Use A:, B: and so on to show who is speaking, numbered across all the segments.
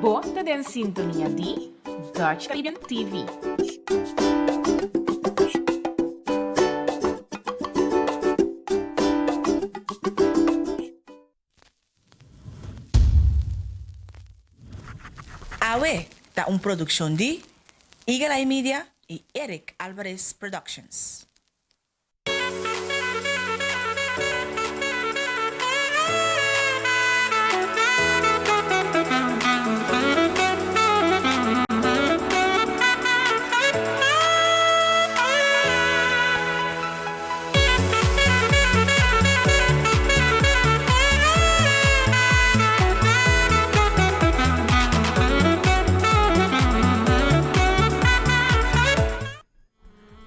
A: Bo ta den sintonia di Dutch Caribbean TV.
B: Awe ta un produccion di Eagle Eye Media y Eric Alvarez Productions.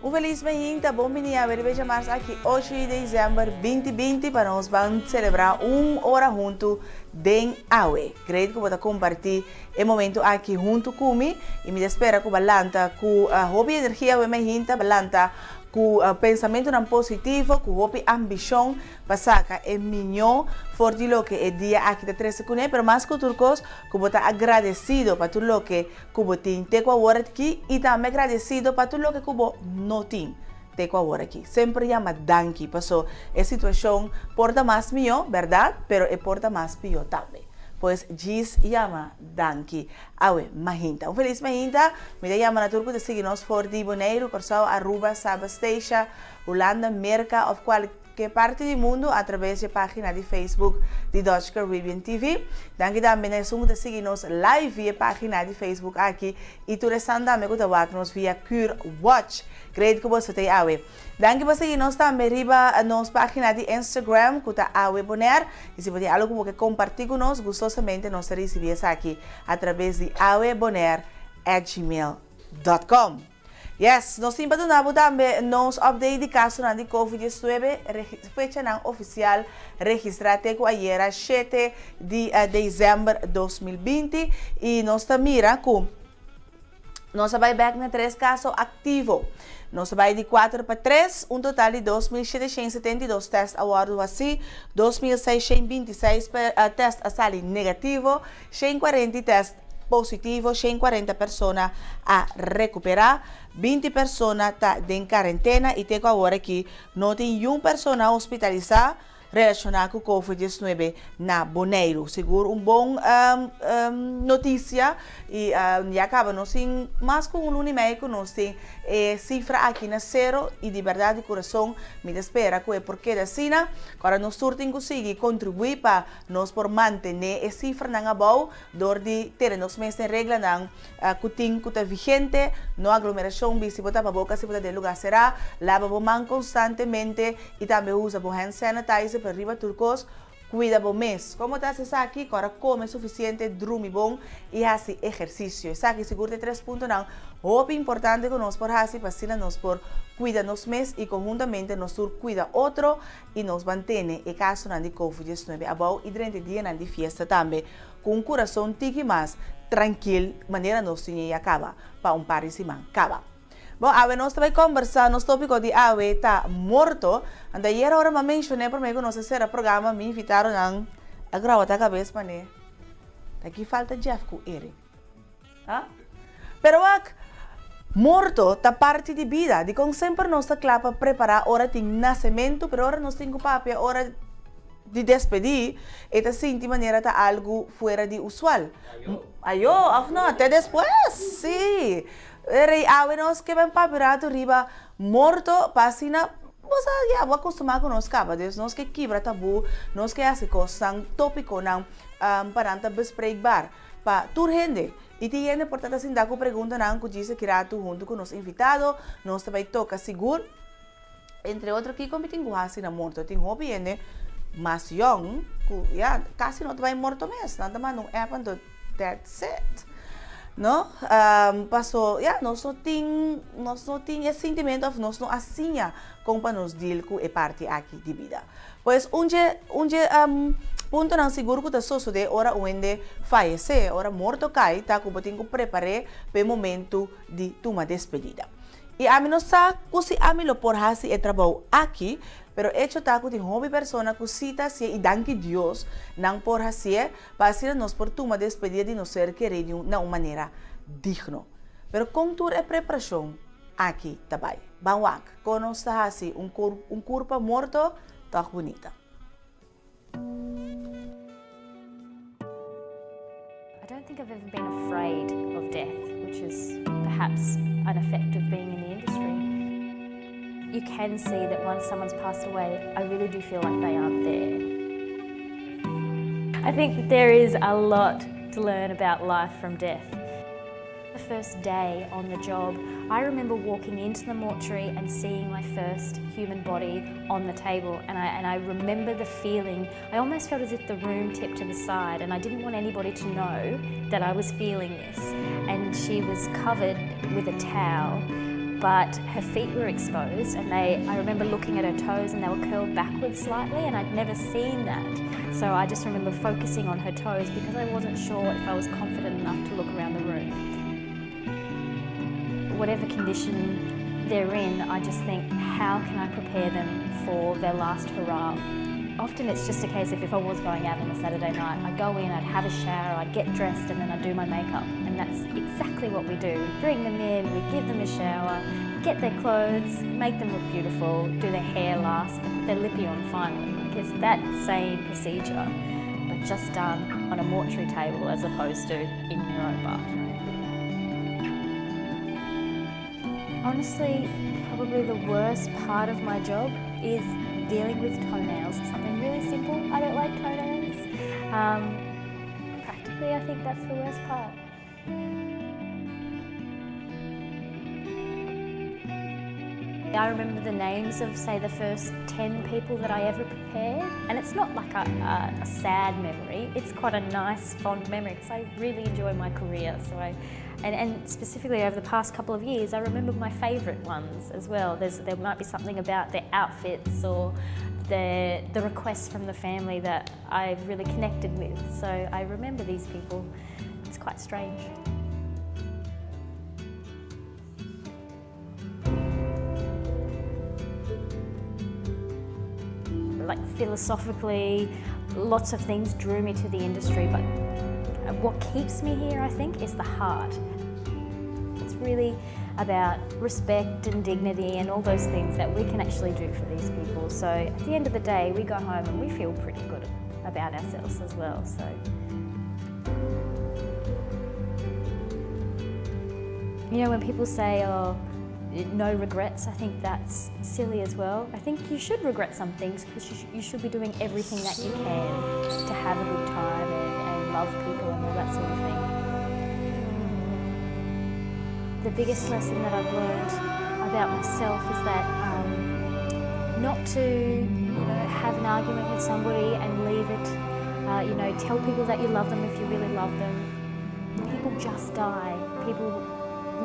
B: Un felis mainta, bon bini a Beribe Djamars aki ocho di december binti binti pa nos ban celebra un ora huntu den awe. Great cu bo ta comparti e momento aki huntu cu mi y mi ta spera cu bo a lanta cu hopi energia awe mainta, bo a lanta Ku pensamentunan positivo, ku hopi ambishon pa saka e miñó for di loke e dia aki ta trese kuné, pero mas ku tur kos, ku bo ta agradesido pa tur loke ku bo tin te ku awor aki i tambe agradesido pa tur loke ku bo no tin te ku awor aki. Semper yama danki, paso e situashon por ta mas mió, bèrdat, pero e por ta mas pió tambe. Pues djis yama danki. Awe mahinta. Un felis mahinta. Mi ta yama na tur ku ta sigui nos for di Boneiru, Kòrsou, Aruba, Saba, Statia, Hulanda, Merka òf kualke parti di mundu atraves dje página di Facebook di Dutch Caribbean TV. Danki tambe na esun ku ta sigui nos live via e página di Facebook aki i tur esnan tambe ku ta wak nos via Cur Watch. Great ku boso ta ei awe. Danki pa sigui nos tambe riba nos pagina di Instagram ku ta Awe Bonaire. I si bo tin algu ku bo ke kompartí ku nos, gustosamente nos ta risibí esaki atraves di awebonaire at gmail dot com. Yes, nos tin pa duna bo tambe nos update di kasonan di Covid 19, fechanan ofisial registrá te ku ayera shete di desèmber 2020 i nos ta mira ku. Nos a bai bek na tres kaso aktivo. Nos a bai di kuater pa tres, un total di 2.772 tèst a wòrdu hasí, 2.626 tèst a sali negativo, 140 tèst positivo, 140 persona a rekuperá, 20 persona ta den karentena i te ku awor aki no tin yun persona hospitalisá. Relashoná ku Covid 19 na Boneiru. Sigur un bon notisia i ya kaba nos tin mas ku un luna i mei ku nos tin e sifra aki na sero i di bèrdat di kurason mi ta spera ku e por keda asina. Kòrda nos tur tin ku sigui kontribuí pa nos por mantené e sifranan abou dor di tene nos mes den reglanan ku tin ku ta vigente, no aglomerashon, bisti bo tapaboka si bo ta den lugá será, laba bo man konstantemente I tambe usa bo hand sanitizer pa riba tur kos. Kuida bo mes. Komo ta hasi esaki? Kòrda kome sufisiente, drumi bon i hasi ehersisio. Esaki sigur ta e tres puntonan hopi importante ku nos por hasi pa asina nos por kuida nos mes i konhuntamente nos tur kuida otro i nos mantene e kasonan di Covid 19 abou i drenta e dianan di fiesta tambe ku un kurason tiki mas trankil manera nos tin e ya kaba pa un par di siman kaba. Bon, awe nos ta bai kombersá, nos tópiko di awe ta morto. Anto ayer ora mi a menshoné promé ku nos a sera programa, mi invitadonan a grawatá kabes manera ta ki falta Jeff ku Eric. Ha? Pero wak, morto ta parti di bida. Dikon semper nos ta kla pa prepará ora tin nasementu, pero ora nos tin ku papia ora di despedí, e ta sinti manera ta algu fuera di usual. Ayo, òf no? Te despues, sí. E rei awe nos ke ben papia rato riba morto pa asina bo sa ya bo a kustumá ku nos kaba dus nos ke kibra tabú nos ke hasi kosnan topikonan pa nan ta bespreekbaar pa tur hende i tin hende por ta ta sinta ku preguntanan ku djis aki rato huntu ku nos invitado nos ta bai toka sigur entre otro kiko mi tin ku hasi na morto tin hopi hende mas yòn ku ya kasi no ta bai morto mes nan ta manda un app anto That's it. No? Paso, ya, nos no tin, nos no tin e sintimento of nos no a siña kon pa nos deal ku e parti aki di bida. Pues un dje, un dje puntonan sigur ku ta sosodé ora un hende fayesé, ora morto kai, ta ku bo tin ku prepar'é pa e momentu di tuma despedida. I ami no sa ku si ami lo por hasi e trabou aki. Pero echo ta ku tin hopi persona ku sí ta hasié i danki Dios nan por hasié pa asina nos por tuma despedida di nos ser kerí di un na un manera digno. Pero kon tur e preparashon aki ta bai? Ban wak kon nos ta hasi un un kurpa morto tòg bunita.
C: I don't think I've ever been afraid of death, which is perhaps an effect of being in the industry. You can see that once someone's passed away, I really do feel like they aren't there. I think that there is a lot to learn about life from death. The first day on the job, I remember walking into the mortuary and seeing my first human body on the table and I, and I remember the feeling, I almost felt as if the room tipped to the side and I didn't want anybody to know that I was feeling this. And she was covered with a towel but her feet were exposed and they, I remember looking at her toes and they were curled backwards slightly and I'd never seen that. So I just remember focusing on her toes because I wasn't sure if I was confident enough to look around the room. Whatever condition they're in, I just think, how can I prepare them for their last hurrah? Often it's just a case of if I was going out on a Saturday night, I'd go in, I'd have a shower, I'd get dressed, and then I'd do my makeup. And that's exactly what we do. We bring them in, we give them a shower, get their clothes, make them look beautiful, do their hair last, and put their lippy on finally. Like it's that same procedure, but just done on a mortuary table as opposed to in your own bathroom. Honestly, probably the worst part of my job is dealing with toenails. Something really simple. I don't like toenails. Um, practically, I think that's the worst part. I remember the names of, say, the first 10 people that I ever prepared. And it's not like a, a, a sad memory, it's quite a nice, fond memory because I really enjoy my career. So I, and, and specifically over the past couple of years, I remember my favourite ones as well. There's, there might be something about their outfits or the, the requests from the family that I've really connected with. So I remember these people. It's quite strange. Like philosophically, lots of things drew me to the industry, but what keeps me here, I think, is the heart. It's really about respect and dignity and all those things that we can actually do for these people. So at the end of the day, we go home and we feel pretty good about ourselves as well. So. You know, when people say, oh, no regrets, I think that's silly as well. I think you should regret some things because you, sh you should be doing everything that you can to have a good time and, and love people and all that sort of thing. The biggest lesson that I've learned about myself is that um, not to, you know, have an argument with somebody and leave it. Uh, you know, tell people that you love them if you really love them. People just die. People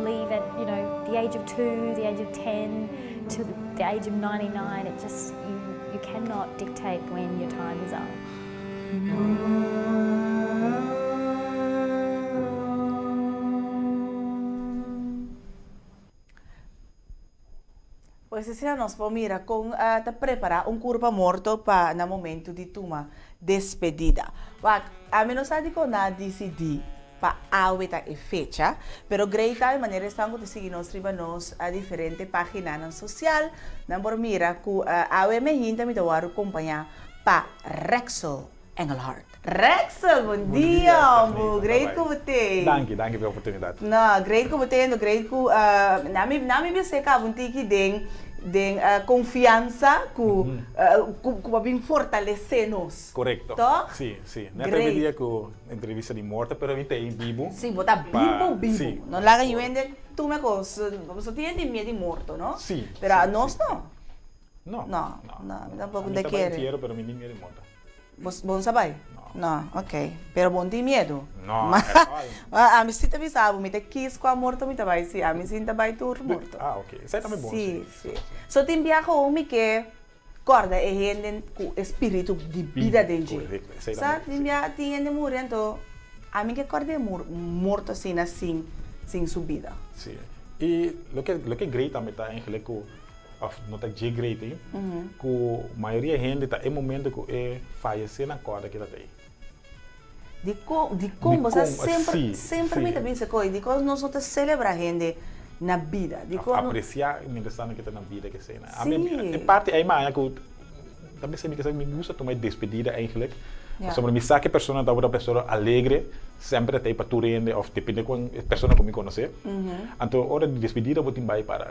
C: leave at, you know, the age of two, the age of 10, to the age of 99. It just, you, you cannot dictate when your time is up.
B: Pues asina nos por mira con ta prepara un curpa morto pa na momento di tuma despedida. Wak, ami no sa dicon nan a dicidi pa awe ta e fecha, pero Grey ta e manera esnan cu ta sigui nos riba nos diferente paginanan social, nan por mira cu awe mehinta mi ta worde compaña pa Rexel Engelhardt. Rexel, bon dia hombo, great cu bo t'ey.
D: Danki, danki pa e oportunidad.
B: No, great cu bo t'ey, endo great cu na mi na mi bisa e caba un tiki den den confiansa cu cu bo a bin fortalece nos.
D: Corecto.
B: Toch?
D: Si, si. Net riba e dia cu entrevista di morte, pero mi t'ey bibu.
B: Si, bo ta bibu bibu. Si. No laga yu hende tuma cos, pasobra tin hende miedo di morto, no?
D: Si.
B: Pero anos no.
D: No.
B: No, no, mi tampoco no ta kere.
D: Mi ta bai entiero, pero mi tin miedo di morto.
B: Bo no sa bai?
D: No.
B: No, ok. Pero bo no tin miedo?
D: No, at all.
B: Ami si ta bisa bo, mi ta kis kua morto mi ta bai, si. Ami si ta bai tur morto.
D: Ah, ok. Esei tambe bon,
B: si. Si, si. So tin biaha hopi mi ke kòrda e hende ku e spiritu di bida den dje.
D: Korekto, esei
B: Sa,
D: tambe,
B: tin
D: si.
B: biaha tin hende muri anto ami ke kòrda e morto asina sin sin su bida.
D: Si. I loke loke great tambe ta eigenlijk ku. of no ta dje great ei, ku mayoria hende ta e momento ku e fayesé nan kòrda ke ta ta ei.
B: Dikon, dikon bo sa semper, semper mi ta bisa koe, dikon nos no ta selebrá hende na bida?
D: Dikon no. Apresiá mientras tanto ke ta na bida ke esei nan. Ami e parti ei maña ku ta bisa mi kesa mi gusta tuma e despedida eigenlijk, pasobra mi sa ke persona tabata un persona alegre, semper ta ei pa tur hende of depende kon e persona ku mi konosé. Anto ora di despedida bo tin bai para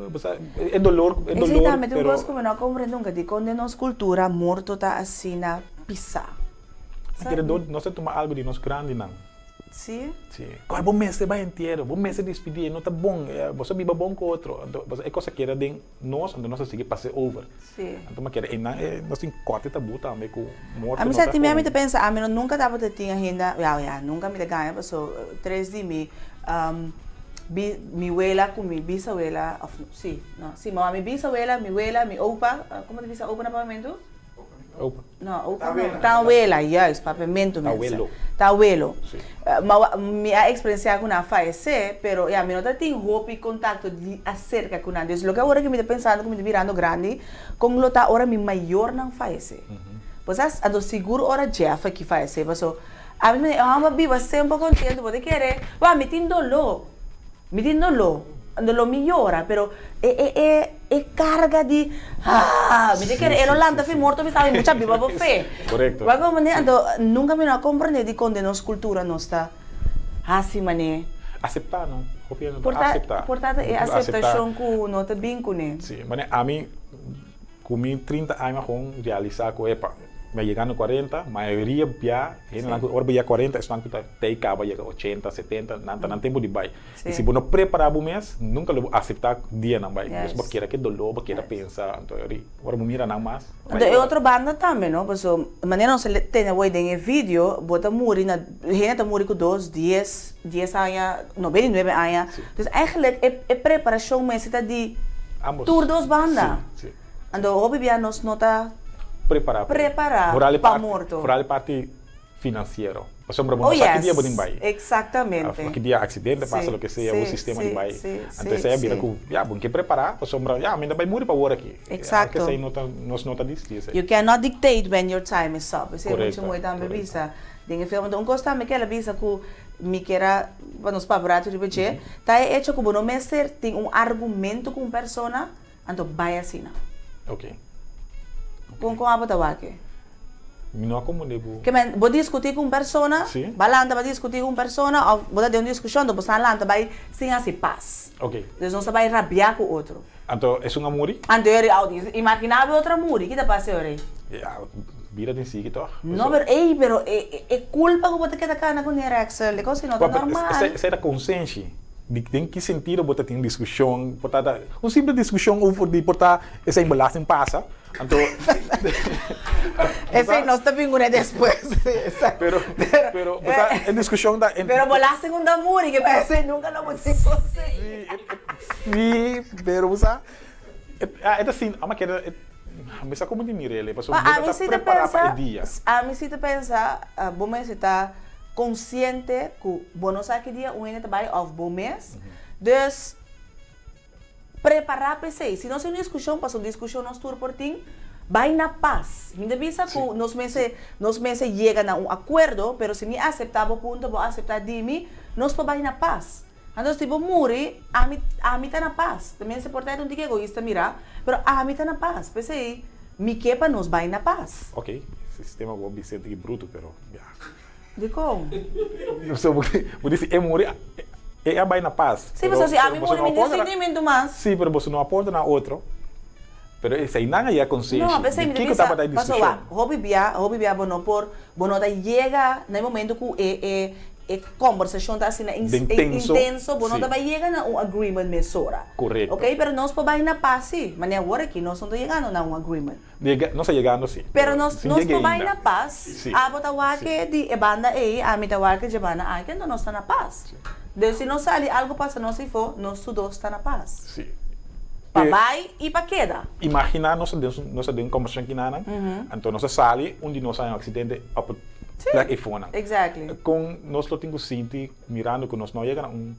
D: bo sa e dolor, e dolor
B: Esei tambe ta un kos ku mi no a komprende nunka, dikon den nos kultura morto ta asina pisá?
D: Sa dor nos ta tuma algo di nos grandinan.
B: Sí?
D: Sí. Kor bo mester bai entiero, bo mester dispidí, e no ta bon, bo sa biba bon ku otro. Anto e kos a keda den nos, anto nos a sigui pas'é over.
B: Sí.
D: Anto mi a kere einan e nos tin kòrte tabú tambe ku morto
B: A mi
D: no
B: sa
D: ta
B: tin mi ta
D: kon.
B: pensa, ami no nunka tabata tin ahinda, ya ya, nunka mi ta gaña paso tres di mi bi mi wela ku mi bisawela òf sí, no, sí, mi bisawela, mi wela, mi opa, komo ta bisa opa na papiamentu?
D: Opa.
B: No, opa no. Tawela, juist, papiamentu mensen.
D: Tawelo.
B: Tawelo.
D: Sí.
B: Ma mi a experiencia cu nan a fayece, pero ya, mi no ta tin hopi contacto di acerca cu nan. Dus loke awor aki mi ta pensando cu mi ta birando grandi, con lo ta ora mi mayornan fayece. Pues as, anto sigur ora Jeff aki fayece, paso ami ta mira e homber biba semper contento, bo ta kere, wak, mi tin dolor. Mi tin doló, doló mi yora, pero e e e e karga di haa mi ta kere e lo lanta fi morto mi sa mi mucha biba bo fe.
D: Korekto.
B: Wak bo manera anto nunka mi no a komprende dikon den nos kultura nos ta hasi manera.
D: Aseptá no, hopi hende no ta aseptá.
B: Por ta e aseptashon ku no ta bin kuné.
D: Si, manera ami Ku mi 30 aña kon realisá ku epa, mi a yega na kuarenta, mayoria bia hendenan ku ora bo yega kuarenta esnan ku ta tei kaba yega ochenta, setenta, nan ta nan tempu di bai. I si bo no prepará bo mes, nunka lo bo aseptá dia nan bai. Pues bo keda ke doló, bo keda pensa, anto ora bo mira nan mas,
B: Anto e otro banda tambe no, paso manera nos a tene awor den e video, bo ta muri na, hende ta muri ku dos, dies, dies aña, 99 aña. Dus eigenlijk e e preparashon mester ta di
D: Ambos.
B: tur dos banda.
D: Sí, sí.
B: Anto hopi bia nos no ta
D: Prepará pa
B: prepará
D: Vooral e
B: pa
D: parti,
B: morto.
D: vooral e parti finansiero. Pasobra bo
B: Oh
D: no sa ki dia
B: yes,
D: bo tin bai.
B: exactamente.
D: Of ki dia aksidente pasa,
B: Sí,
D: loke sea, bo
B: sí,
D: sistema di
B: sí,
D: bai.
B: sí,
D: Anto
B: sí,
D: esei a bira
B: sí.
D: ku, ya, bo ke prepará, pasobra, ya, mi ta bai muri pa awor aki. Aunke
B: Exacto.
D: esei no ta, nos no ta disidí esei.
B: You cannot dictate when your time is up. Esei mucha
D: Korekto,
B: muhé tambe
D: korekto.
B: bisa den e film. Anto un kos tambe ku el a bisa ku mi kier a pa nos papia rato riba dje, ta e echo ku bo no mester tin un argumento ku un persona, anto bai asina.
D: Ok.
B: Kon kon abo ta wak e?
D: Mi no a komprende bo.
B: Ke men, bo diskutí ku un persona,
D: Si.
B: ba lanta ba diskutí ku un persona òf bo ta den un diskushon, anto bo sa lanta bai sin hasi pas.
D: Ok.
B: Dus nos ta bai rabiá ku otro.
D: Anto esun a muri?
B: Anto e ri, imaginá bo e otro a muri, ki ta pasa e ora ei?
D: Ya, bida tin sigui tòg.
B: No, pero ey, pero e e kulpa ku bo ta keda kana kuné, Rexel, e kos ei no ta normal.
D: Esei ta konsenshi. Di den ki sentido bo ta tin diskushon, por ta ta un simpel diskushon over di por ta esei belasting pasa, anto
B: Esei nos ta bin kuné despues.
D: Pero, pero bo sa e diskushon ta.
B: Pero belasting un ta muri, ke esei nunka lo bo tin konsenshi.
D: Sí, pero bo sa, e ta sin, a keda, mi sa como di mir'el, pasobra bo ta prepara pa e dia.
B: Ami si ta pensa, bo mester ta konsiente ku bo no sa ki dia un hende ta bai òf bo mes, dus prepará pa esei. Si nos tin un diskushon, pasobra un diskushon nos tur por tin, bai na pas. Mi ta bisa ku nos mester, nos mester yega na un akuerdo, pero si mi aseptá bo punto, bo aseptá di mi, nos por bai na pas. Anto si bo muri, ami, ami ta na pas. Ta mester por ta un tiki egoista mira, pero ami ta na pas. P'esei, mi ke pa nos bai na pas.
D: Ok, sistema bo bisa e tiki brutu, pero ya.
B: Dikon?
D: So, bo di si e muri, e a bai na pas.
B: Si, pasobra si ami muri, mi tin sintimentu mas.
D: Si, pero boso no a porta na otro. Pero eseinan a yega konsenshi.
B: No, p'esei
D: Di
B: mi ta
D: kiko
B: bisa,
D: tabata e
B: pasobra
D: diskushon?
B: wak, hopi bia, hopi bia bo no por, bo no ta yega na e momento ku e, e. E kombersashon ta asina
D: Den tenso,
B: intenso, bo no
D: sí.
B: ta bai yega na un agreement mesora.
D: Korekto.
B: Ok, pero nos por bai na pas sí. Manera awor aki nos no ta yegando na un agreement.
D: Yega, nos ta yegando sí.
B: Pero nos,
D: Sin
B: nos
D: yega
B: por bai
D: ainda.
B: na pas.
D: Sí.
B: Abo ta wak
D: Sí.
B: e di e banda ei, ami ta wak e dje banda aki, anto nos ta na pas.
D: Sí.
B: Dus si nos sali algo pasa nos ifo, nos tur dos ta na pas.
D: Sí.
B: Pa
D: Pe-
B: bai i pa keda.
D: Imagina nos ta den su, nos ta den un kombersashon kinanan, anto nos a sali, un di nos a haña un aksidente op e
B: Sí.
D: plek eifonan.
B: Exactly.
D: Kon nos lo tin ku sinti mirando ku nos no a yega na un.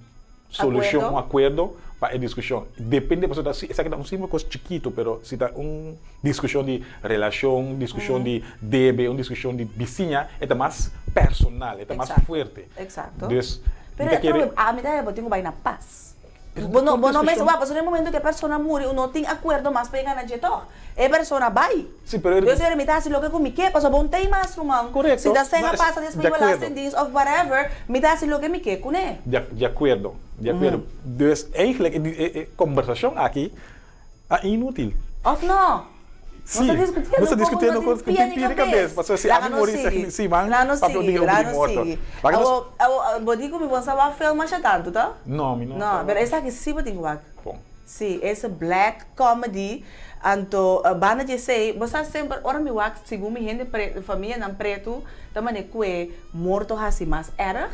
D: solushon, un akuerdo pa e diskushon. Depende, pasobra ta esaki ta un simpel kos chikitu, pero si ta un diskushon di relashon, un diskushon di debe, un diskushon di bisiña, e ta mas personal, e ta mas fuerte. Dus,
B: mi ta kere. Pero ami ta bo tin ku bai na pas. Bo no, bo no mester wak, pasobra den momento ku e persona muri, u no tin akuerdo mas pa e gana dje tòg. E persona bai.
D: Sí, pero.
B: Dios mi ta hasi loke ku mi ke, pasobra bo no ta ei mas, ruman.
D: Korekto.
B: Si ta sèn a pasa despues di belastingdienst òf whatever, mi ta hasi loke mi ke kuné.
D: Di akuerdo, di akuerdo. Dus eigenlijk e e kombersashon aki a inútil.
B: Òf no?
D: Sí, nos ta diskutiendo kos ku tin pia di kabes, pasobra si ami muri siman papia un diki over di morto.
B: Laga nos. Awor, bo di ku mi bon sa wak film masha tantu, to?
D: No, mi no.
B: No, pero esaki sí bo tin ku wak.
D: Bon.
B: Sí, es black comedy, anto banda di esei, bo sa semper ora mi wak segun mi hende pretu, famianan pretu ta mane ku e morto hasi mas erg,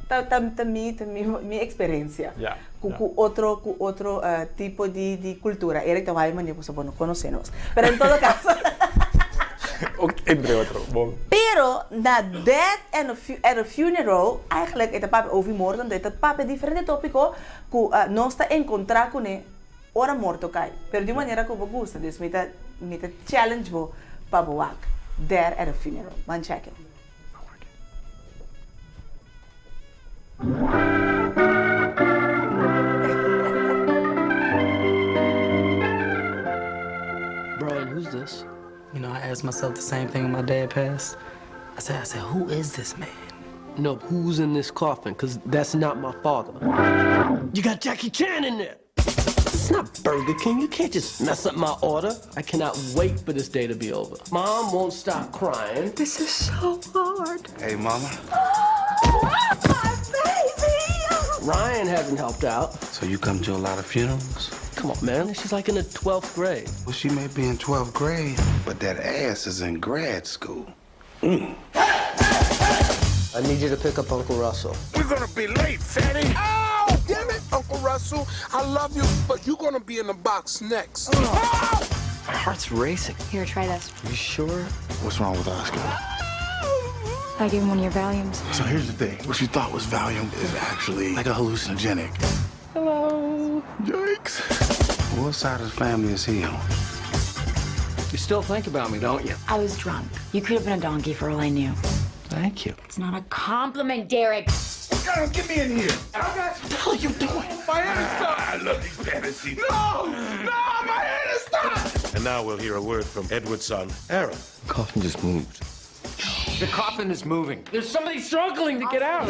B: ta ta ta mi ta mi mi experiencia ku ku otro ku otro tipo di di cultura. Eric ta wak mane pasobra bo no conoce nos, pero en todo caso.
D: Entre otro, bon.
B: Pero na death and at a funeral eigenlijk e ta papia over morto, anto e ta papia diferente topico ku nos ta enkontrá kuné ora morto kai, pero di un manera ku bo gusta. Dus mi ta mi ta challenge bo pa bo wak Death at a Funeral. Ban check it.
E: Bro, and who's this? You know, I asked myself the same thing when my dad passed. I said, I said, who is this man?
F: No, who's in this coffin? Because that's not my father. You got Jackie Chan in there. It's not Burger King. You can't just mess up my order. I cannot wait for this day to be over. Mom won't stop crying.
G: This is so hard.
H: Hey, Mama.
G: Oh, my baby!
F: Ryan hasn't helped out.
H: So you come to a lot of funerals?
F: Come on, man. She's like in the 12th grade.
H: Well, she may be in 12th grade, but that ass is in grad school. Mm.
F: I need you to pick up Uncle Russell.
I: We're gonna be late, Fatty.
J: Oh, damn it, Uncle Russell. I love you, but you're gonna be in the box next.
F: Oh. My heart's racing.
K: Here, try this.
F: You sure?
H: What's wrong with Oscar?
K: I gave him one of your Valiums.
H: So here's the thing. What you thought was Valium is actually like a hallucinogenic.
F: Hello.
H: Yikes. What side of the family is he on?
F: You still think about me, don't you?
K: I was drunk. You could have been a donkey for all I knew.
F: Thank you.
K: It's not a compliment, Derek.
I: Girl, get me in here.
J: I got
F: What the hell are you doing?
J: My head is stuck.
I: I love these fantasies.
J: No! No, my head is stuck!
L: And now we'll hear a word from Edward's son, Aaron.
F: The coffin just moved.
M: The coffin is moving.
F: There's somebody struggling to get out.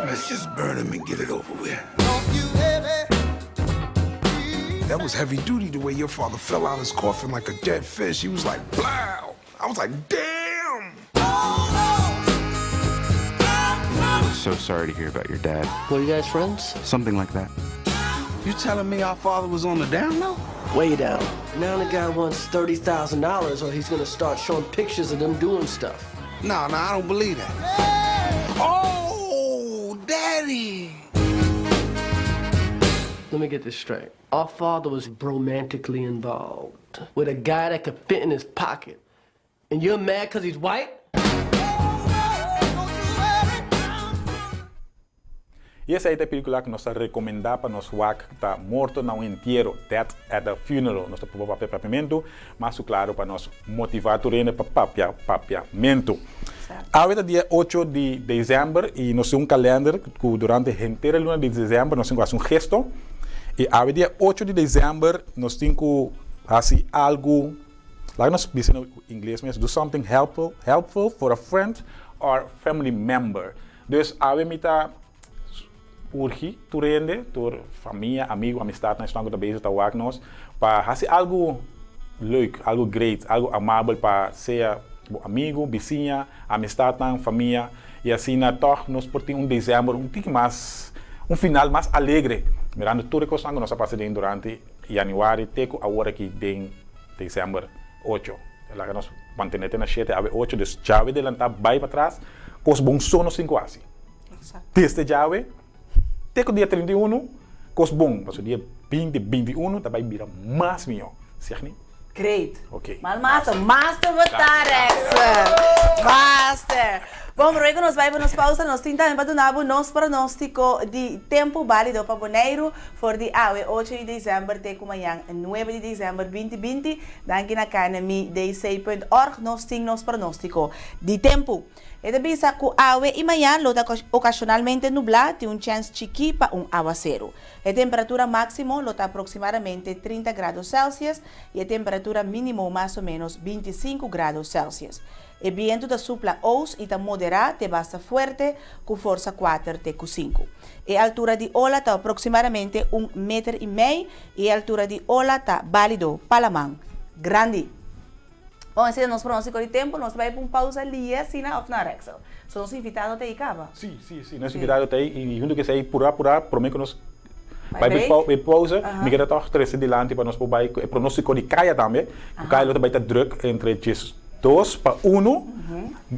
H: Let's just burn him and get it over with.
J: That was heavy duty the way your father fell out his coffin like a dead fish. He was like, blow. I was like, damn.
N: So sorry to hear about your dad.
F: Were you guys friends?
N: Something like that.
H: You telling me our father was on the down low?
F: Way down. Now the guy wants $30,000 or he's gonna start showing pictures of them doing stuff.
H: No, no, I don't believe that.
J: Oh, daddy.
F: Let me get this straight. Our father was romantically involved with a guy that could fit in his pocket. And you're mad because he's white?
D: I esei ta e pelicula cu nos ta recomenda pa nos wak ta Morto na un Entiero, Death at a Funeral. Nos ta proba papia papiamentu, mas su claro pa nos motiva tur hende pa papia papiamentu. Awe ta dia ocho di december y nos tin un kalender cu durante henter e luna di december nos tin cu haci un gesto. Y awe dia ocho di december nos tin cu haci algu. Laga nos bisa na ingles mes, do something helpful, helpful for a friend or family member. Dus awe mi ta urgi tur hende, tur famia, amigo, amistadnan, esnan ku ta bezig ta wak nos, pa hasi algu leuk, algu great, algu amabel pa sea bo amigo, bisiña, amistadnan, famia, i asina tòg nos por tin un december un tiki mas, un final mas alegre, mirando tur e kosnan ku nos a pasa den durante Januari te ku awor aki den december ocho. Laga nos mantene te na shete awe ocho, dus djawe delantá bai patras, kos bon so nos tin ku hasi. Desde djawe te ku dia 31 kos bon, pasobra dia binti, 21 ta bai bira mas mihó. Sieg ni?
B: Great.
D: Ok.
B: Mal master, master bo ta Rex. Master. Bon, promé ku nos bai pa nos pausa, nos tin tambe pa duna bo nos pronóstiko di tempu bálido pa Boneiru for di awe ocho di desèmber te ku mañan nuebe di desèmber 2020. Danki na knmidc punt org nos tin nos pronóstiko di tempu. E ta bisa ku awe i mañan lo ta okashonalmente nublá, tin un chèns chikí pa un awaseru. E temperatura máksimo lo ta aproksimadamente 30 grado Celsius i e temperatura mínimo mas o ménos 25 grado Celsius. E bientu ta supla ous i ta moderá te basta fuerte ku forsa kuater te ku sinku. E altura di ola ta aproksimadamente un meter i mei i e altura di ola ta bálido pa laman grandi. Bon, esei ta nos pronóstiko di tempu. Nos ta bai pa un pausa lia asina òf no, Rexel? So nos invitado ta ei kaba?
D: Sí, sí, sí. Nos invitado ta ei i huntu ku esei purá purá promé ku nos bai pa e pausa, mi keda tòg trese dilanti pa nos por bai ku e pronóstiko di kaya tambe. Ku kaya lo ta bai ta drùk entre 12 pa uno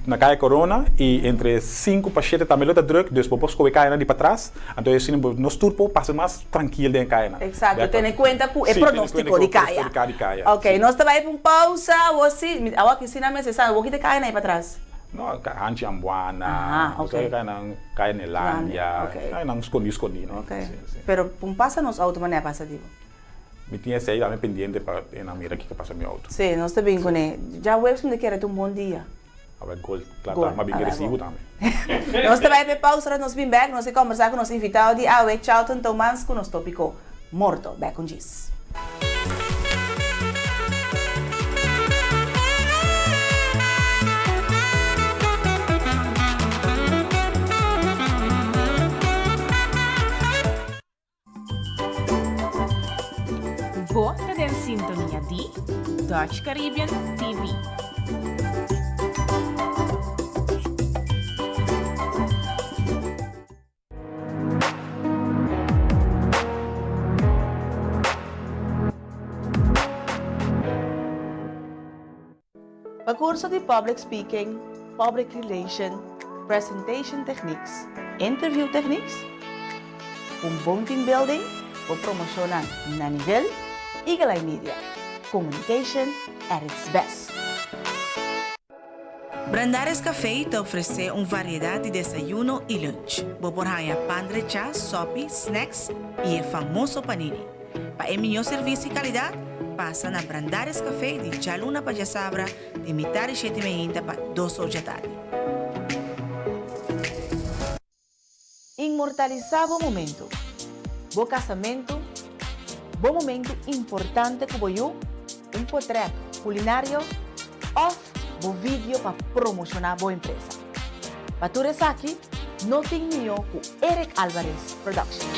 D: na Kaya Corona i entre sinku pa shete tambe lo ta drùk, dus bo por skohe kayanan di patras, anto asina bo nos tur por pasa mas trankil den e kayanan.
B: Eksakto, tene kuenta ku e pronóstiko di kaya.
D: di kaya.
B: Ok, nos ta bai pa un pausa, awor si, awor aki si nan mester sa, awor ki ta e kayanan ei patras?
D: No, Hanchi Ambuana, kayanan, Kaya Nelandia, kayanan skondi skondi.
B: Ok, pero un pasa nos outo manera pasa di bo?
D: Mi tin esei tambe pendiente pa e nan mira kiko pasa mi auto.
B: Sí, nos ta bin kuné. Djaweps mi ta kere ta un bon dia.
D: Awe gol kla ta, ma bin ke resibu tambe.
B: Nos ta bai pa e pausa ora nos bin bek, nos ta kombersá ku nos invitado di awe, Charlton Thomas, ku nos topiko Morto. Bek un djis.
A: Bo ta den sintonia di Dutch Caribbean TV.
B: Pa kurso di Public Speaking, Public Relation, Presentation Techniques, Interview Techniques, un bon team building, bo promoshonnan na nivel, Eagle Eye Media, communication at its best. Brandaris Café ta ofresé un variedat di desayuno i lunch. Bo por haña pan drechá, sòpi, snacks i e famoso panini. Pa e mihó servisio i kalidat, pasa na Brandaris Café di djaluna pa djasabra di mitar di shete meinta pa dos or djatardi. Inmortalisá bo momentu, bo kasamentu, bo momentu importante ku bo yu, un potrèt kulinario òf bo video pa promoshoná bo empresa. Pa tur esaki no tin mihó ku Eric Alvarez Production.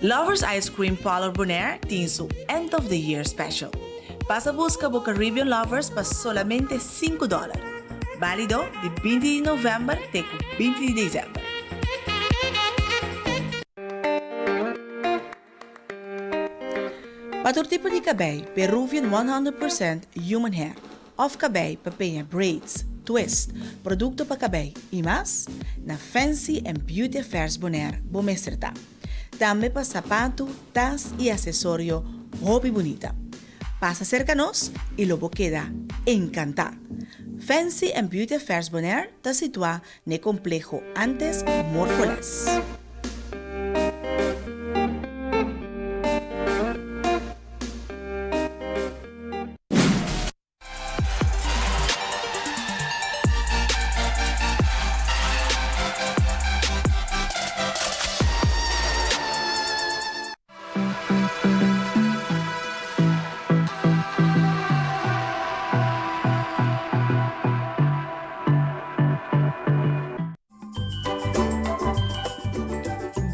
B: Lovers Ice Cream Parlor Bonaire tin su End of the Year Special. Pasa buska bo Caribbean Lovers pa solamente sinku dòler. Bálido di 20 di novèmber te ku 20 di desèmber. Pa tur tipo di kabei, Peruvian 100% Human Hair òf kabei pa peña braids, twist, produkto pa kabei i mas, na Fancy and Beauty Affairs Bonaire bo mester ta. Tambe pa sapatu, tas i asesorio hopi bunita. Pasa serka nos i lo bo keda enkantá! Fancy and Beauty Affairs Bonaire ta situá n'e kompleho antes Morfoles.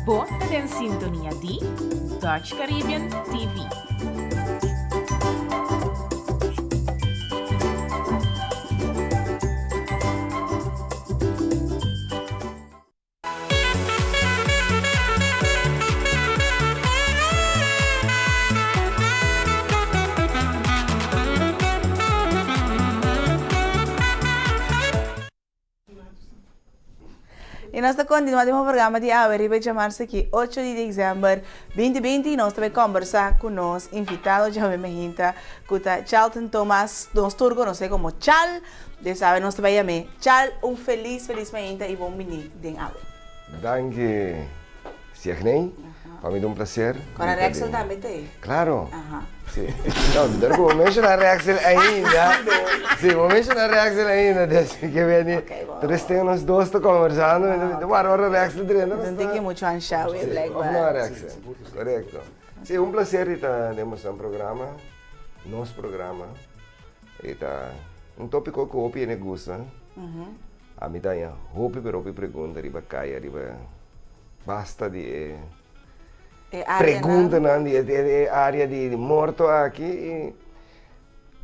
A: Bo ta den sintonia di Dutch Caribbean TV.
B: I nos ta kontinuá den bo programa di awe riba e djamarsa aki ocho di desèmber binti binti i nos ta bai kòmbersá ku nos invitado djawe mehinta ku ta Charlton Thomas, nos tur konosé komo Chal. Des awe nos ta bai yam'é Chal. Un felis felis mehinta i bon biní den awe.
O: Danki Siegney, pa mi ta un placer.
B: Kora Rexel tambe ta ei?
O: Claro. Si. No, mi ta ku bo menshoná Rexel ainda. Si, bo menshoná Rexel ainda, des mi ke beni. Tres ten nos dos ta kombersando, mi ta wara ora Rexel drenta.
B: Mi ta tin muchu anshá wei blijkbaar.
O: Of no Rexel? Korekto. Si, un placer di ta den boso programa, nos programa. E ta un tópiko ku hopi hende gusta. Ami ta haña hopi pero hopi pregunta riba kaya riba basta di e preguntanan di e área di morto aki i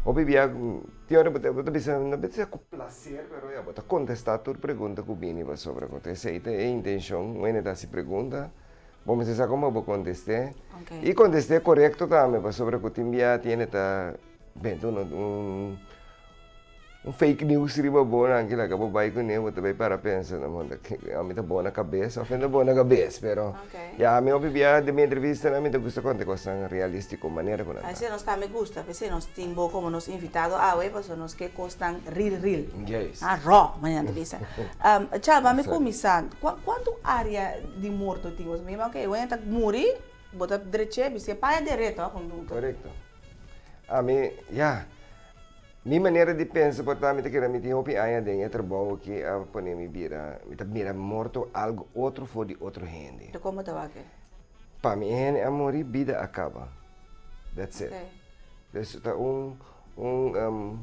O: hopi bia tin ora bo ta bisa no bisa ku plaser pero ya bo ta kontestá tur pregunta ku bini pasobra ku esei ta e intenshon un hende ta hasi pregunta bo mester sa komo bo kontest'é i kontest'é korekto tambe pasobra ku tin bia tin hende ta Benta un un fake news riba bo nan ki laga bo bai kuné bo ta bai para pensa na monta ami ta bo na kabes of mi ta bo na kabes pero ya ami hopi bia den mi entrevistanan mi ta gusta konta kosnan realistiko manera ku nan ta.
B: Esei nos tambe gusta p'esei nos tin bo komo nos invitado awe pasobra nos ke kosnan real real ah raw manera nan ta bisa. Chal bami kuminsá kuantu área di morto tin bo? Mi ok wende ta muri bo ta dreché bis'é paña dereto a kondukta.
O: Korekto. Ami, ya. Mi manera di pensa por ta mi ta kere mi tin hopi aña den e trabou aki a pone mi bira, mi ta mira morto algo otro for di otro hende.
B: Di como ta wak e?
O: Pa mi e hende a muri, bida a caba. That's it. Dus ta un, un,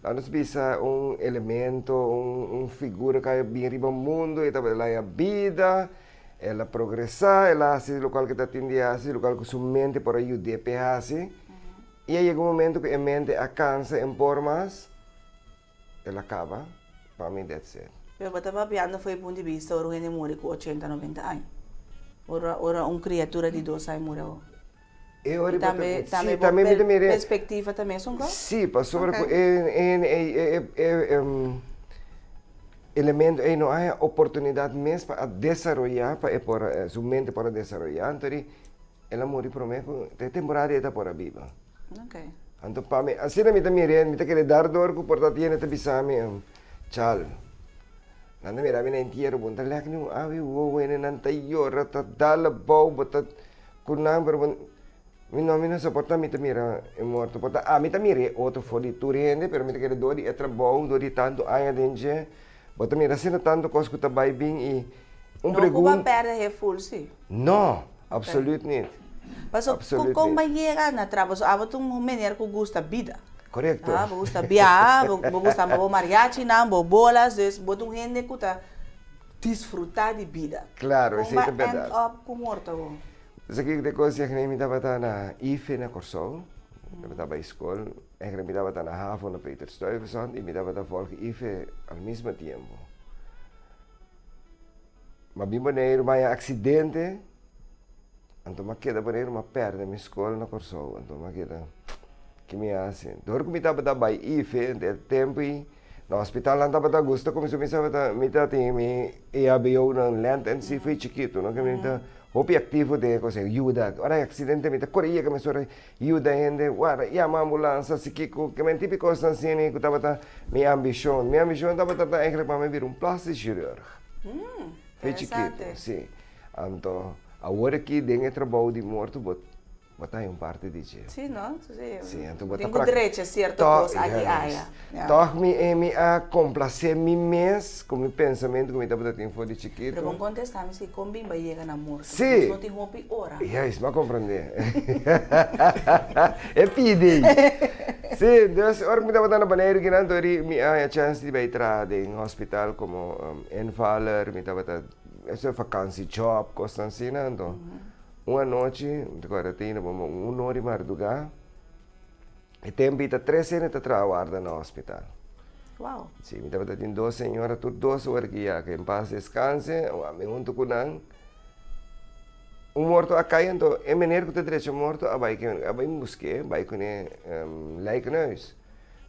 O: laat nos bisa un elemento, un, un figura cu a bin riba mundo y tabata laña bida. El a progresá, el a hasi lokual ku e ta tin di hasi, lokual ku su mente por a yud'é p'e hasi. I a yega un momento ku e mente a kansa en por mas, el a kaba. Pa mi that's it.
B: Pero bo ta papiando for e punto di bista ora un hende muri ku ochenta, noventa aña. Ora ora un kriatura di dos aña muri awor.
O: E ora
B: I tambe tambe bo perspektiva ta mesun kos?
O: Sí, pasobra ku e e e elemento ei no a haña oportunidat mes pa a desaroyá, pa e por a su mente por a desaroyá, anto di el a muri promé ku e temporada ei ta por a biba. Anto pa mi, asina mi ta mir'é, mi ta kere dar dor ku por ta tiene ta bisa mi, Chal, nan ta mira mi na entiero, bo no ta lèk ni un awe wowo, nan ta yora, ta dal abou, bo ta Ku nan pero bo mi no mi no soporta mi ta mira e morto por ta ami ta mira e otro for di tur hende pero mi ta kere dor di e trabou dor di tantu aña den dje bo ta mira asina tantu kos ku ta bai bin i un
B: No ku
O: pregunta
B: bo a perde he ful si.
O: No absolut nit
B: Paso
O: absolut
B: kon
O: nit.
B: bo a yega na trabou so abo ta un meneer ku gusta bida
O: Korekto.
B: Bo gusta biaha bo gusta bo mariachinan bo bolas dus bo ta un hende ku ta Disfruta di bida.
O: Claro, esey ta
B: Kon ba
O: berdad.
B: end up ku morto bo?
O: Esaki te kos yagné mi tabata na IFE na Kòrsou, mi tabata bai skol, eigenlijk mi tabata na havo na Peter Stuyvesant i mi tabata volg IFE al mismo tiempo. Ma bin Boneiru mi haña aksidente, anto mi a keda Boneiru mi a pèrdè mi skol na Kòrsou, anto mi a keda ki mi hasi? Dor ku mi tabata bai IFE e tempu ei Na hospital nan tabata gusta ku mi so mi tabata mi ta tin mi EHBO nan lent en si foi chikitu no ke mi ta hopi aktivo den e kos ei yuda ora hay aksidente mi ta kore yega mesora yuda hende wara yama ambulansa si kiko ke men tipo kosnan asina ku tabata mi ambishon mi ambishon tabata ta eigenlijk pa mi bira un plastic chirurg foi chikitu si anto awor aki den e trabou di morto bo Bo ta un parti di dje.
B: Sí, no? Sí.
O: Sí, anto bo ta
B: Tin ku drecha sierto kos aki aya. Ja.
O: Tòg mi e mi a komplasé mi mes ku mi pensamentu ku mi tabata tin for di chikitu.
B: Pero bon kontestá mi si kon bin bo a yega na morto.
O: Sí.
B: Nos no tin hopi ora.
O: Juist, mi a komprendé. E pidi. Sí, dus ora ku mi tabata na Boneiru kinan tori mi a haña chèns di bai traha den hospital komo invaller, mi tabata, esei vakansiejòb, kosnan asina, anto. Un anochi, mi ta kòrda tin bo un ora di mardugá, e tempu ei ta tres hende ta traha warda na hospital.
B: Wow.
O: Sí, mi tabata tin dos señora, tur dos ora ki ya, ke en pas deskanse, ami huntu ku nan. Un morto a kai, anto e meneer ku ta drecha morto a bai a bai busk'é, bai kuné lijkenhuis.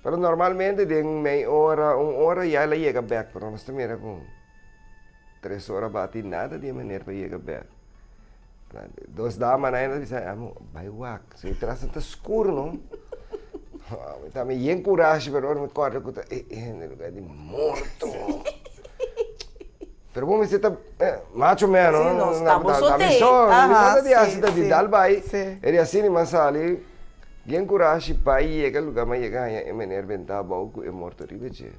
O: Pero normalmente den mei ora, un ora ya el a yega bèk, pero nos ta mira ku. Tres ora bati nada di e meneer pa yega bek. Dos damanan ainda bisa, amo, bai wak. So e tras ta skur no. Mi ta mi yen kurashi pero ora mi kòrda ku ta e hende lugar di morto. Pero bo mester ta macho man no.
B: Sí, nos ta bo so te.
O: Aha, sí, sí. Ta di dal bai. E di asina mi a sali yen kurashi bai yega lugar mi a yega haña e meneer bentá abou ku e morto riba dje.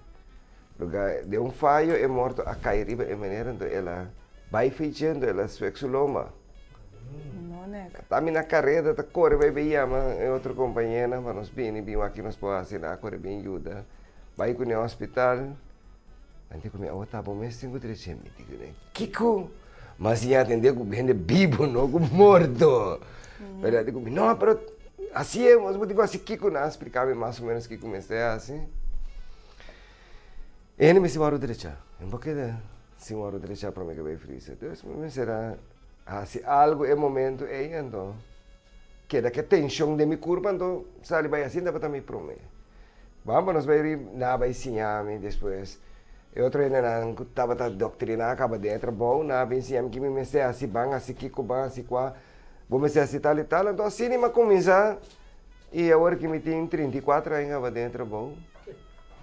O: Lugar den un fayo e morto a kai riba e meneer anto el a bai fei anto el a swek su lomba.
B: No nek.
O: Ta mi na kareda ta kore bai bai yama e otro kompañenan pa nos bini bin wak ki nos por hasi nan a kore bin yuda bai kune hospital. Nan di ku mi awo ta bo mes tin ku drecha mi di kune kiko? Mas siña atende ku hende bibu no ku morto. Pero nan di ku mi no pero hasi e bo tin ku hasi kiko nan a splika mi mas o menos kiko mester hasi. E hende mester wòrdu drechá. E no por keda sin wòrdu drechá promé ke bai freezer. Dus mi mester a hasi algu e momentu ei anto keda ku e tenshon den mi kurpa anto sali bai asina tabata mi promé. Ban pa nos bai riba nan a bai siña mi despues e otro hendenan ku tabata doktriná kaba den e trabou nan a bin siña mi ki mi mester hasi ban hasi kiko ban hasi kua bo mester hasi tal i tal anto asina mi a kuminsá. I awor ki mi tin 34 aña kaba den e trabou,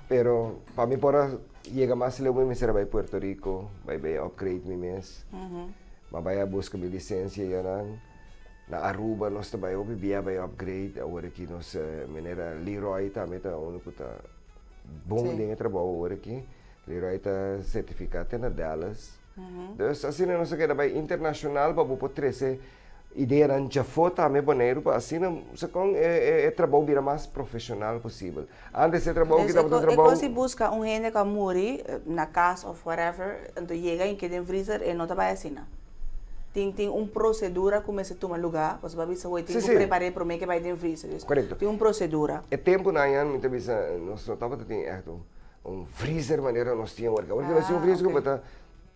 O: pero pa mi por a yega mas leu mi mester a bai Puerto Rico, bai bai upgrade mi mes. Mi a bai a buska mi lisensia yanan. Na Aruba nos ta bai hopi bia bai upgrade, awor aki nos manera Leroy tambe ta unu ku ta bon den e trabou awor aki. Leroy ta sertifiká te na Dallas. Dus asina nos a keda bai internashonal pa bo por trese Ideanan djafó tambe Boneiru pa asina sekon e trabou bira mas profeshonal posibel. Antes e trabou ki tabata un trabou.
B: E kos di buska un hende ku a muri na kas òf whatever, anto yega i keda den freezer e no ta bai asina. Tin tin un prosedura ku mester tuma lugá, pasobra bo a bisa hoy tin ku prepar'é promé ke bai den freezer.
O: Korekto.
B: Tin un prosedura.
O: E tempunan aña mi ta bisa nos no tabata tin ègt un freezer manera nos tin awor. Awor nos tin un freezer ku bo ta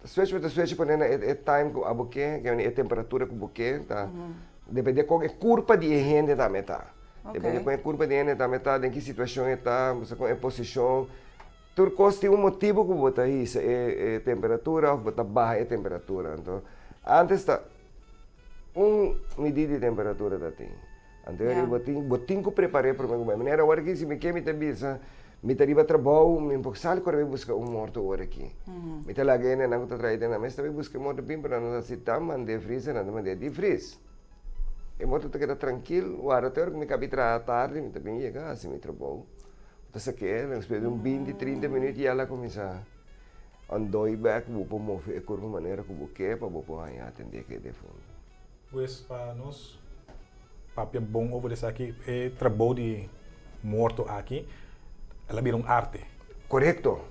O: Switch bo ta switch pone na e time ku abo ke, e temperatura ku bo ke, ta depende kon e kurpa di e hende tambe ta. Depende kon e kurpa di e hende tambe ta, den ki situashon e ta, kon e posishon. Tur kos tin un motibu ku bo ta hisa e temperatura òf bo ta baha e temperatura. Anto antes ta un midí di temperatura ta tin. Anto e bo tin bo tin ku prepar'é promé ku bai. Manera awor aki si mi ke mi ta bisa mi ta riba trabou mi por sali kore bai buska un morto ora aki. Mi ta laga e hendenan ku ta traha den nan mes ta bai buska e morto bin pero nan ta hasi tan mand'é freezer nan ta mand'é deep freeze. E morto ta keda trankil warda te ora ku mi kabi traha tardi mi ta bin yega hasi mi trabou. Ta sak'é despues di un binti trinta minüt ya el a kuminsá andoi bèk bo por move e kurpa manera ku bo ke pa bo por haña atendé ku e defuntu.
D: Pues pa nos papia bon over esaki, e trabou di morto aki, el a bira un arte.
O: Korekto.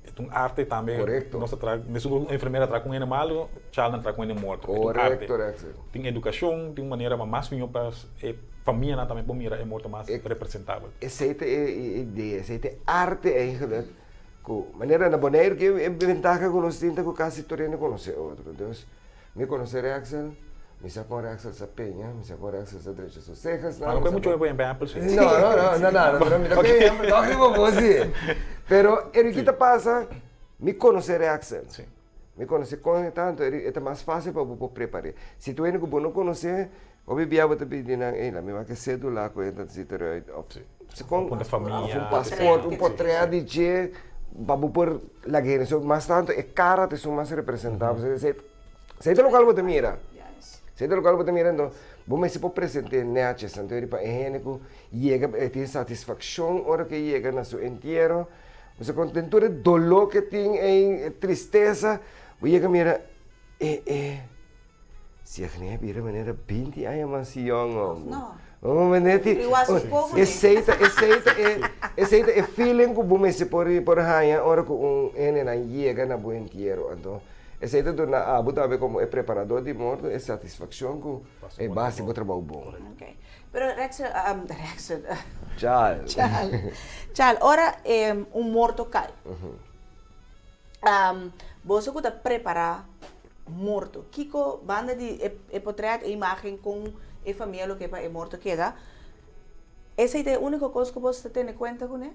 D: E ta un arte tambe.
O: Korekto.
D: Nos ta traha, mesun ku un enfermera traha ku un hende malu, Charlton traha ku un hende morto. E ta un arte.
O: Korekto, Rexel.
D: Tin edukashon, tin un manera mas mihó pa e famianan tambe por mira e morto mas representabel.
O: Esei ta e idea, esei ta e arte eigenlijk ku manera na Boneiru ke e bentaha ku nos tin ta ku kasi tur hende konosé otro. Dus Mi conoce Rexel, mi sa con Rexel sa peña, mi sa con Rexel sa drecha su cejas
D: nan. Ma no coge mucho por ehempel si.
O: No, no, no, no, no, pero mi ta coge ehempel toch riba bo si. Pero e rikita pasa, mi conoce Rexel.
D: Si.
O: Mi conoce con e tanto, e ta mas facil pa bo por prepare. Si tu hende cu bo no conoce, hopi bia bo ta pidi nan, ey, lami wak e cedula cu e ta ziet eruit of.
D: Si.
O: Con,
D: Of un famia.
O: Of un paspoort, un portret di dje, pa bo por laga hende. So, mas tanto e cara ta esun mas representabel. Mm -hmm. Esei ta lokual bo ta mira. Esei ta lokual bo ta mira, enton bo mester por present'é nètjes, anto pa e hende ku yega e tin satisfakshon ora ku e yega na su entiero. Pasobra kon den tur e doló ku e tin ei, e tristesa, bo yega mira e e si a gnia bira manera binti aña mas yòn òf no. Esei ta esei ta e esei ta e feeling ku bo mester por por haña ora ku un hendenan yega na bo entiero. Anto Esei ta duna abo tambe komo e preparador di morto e satisfakshon ku e bo a hasi bo trabou bon.
B: Ok. Pero Rexel, Rexel.
O: Chal.
B: Chal. Chal, ora un morto kai, boso ku ta prepará morto, kiko banda di e potrèt, e imágen kon e famia lo ke pa e morto keda, esei ta e úniko kos ku boso ta tene kuenta kuné?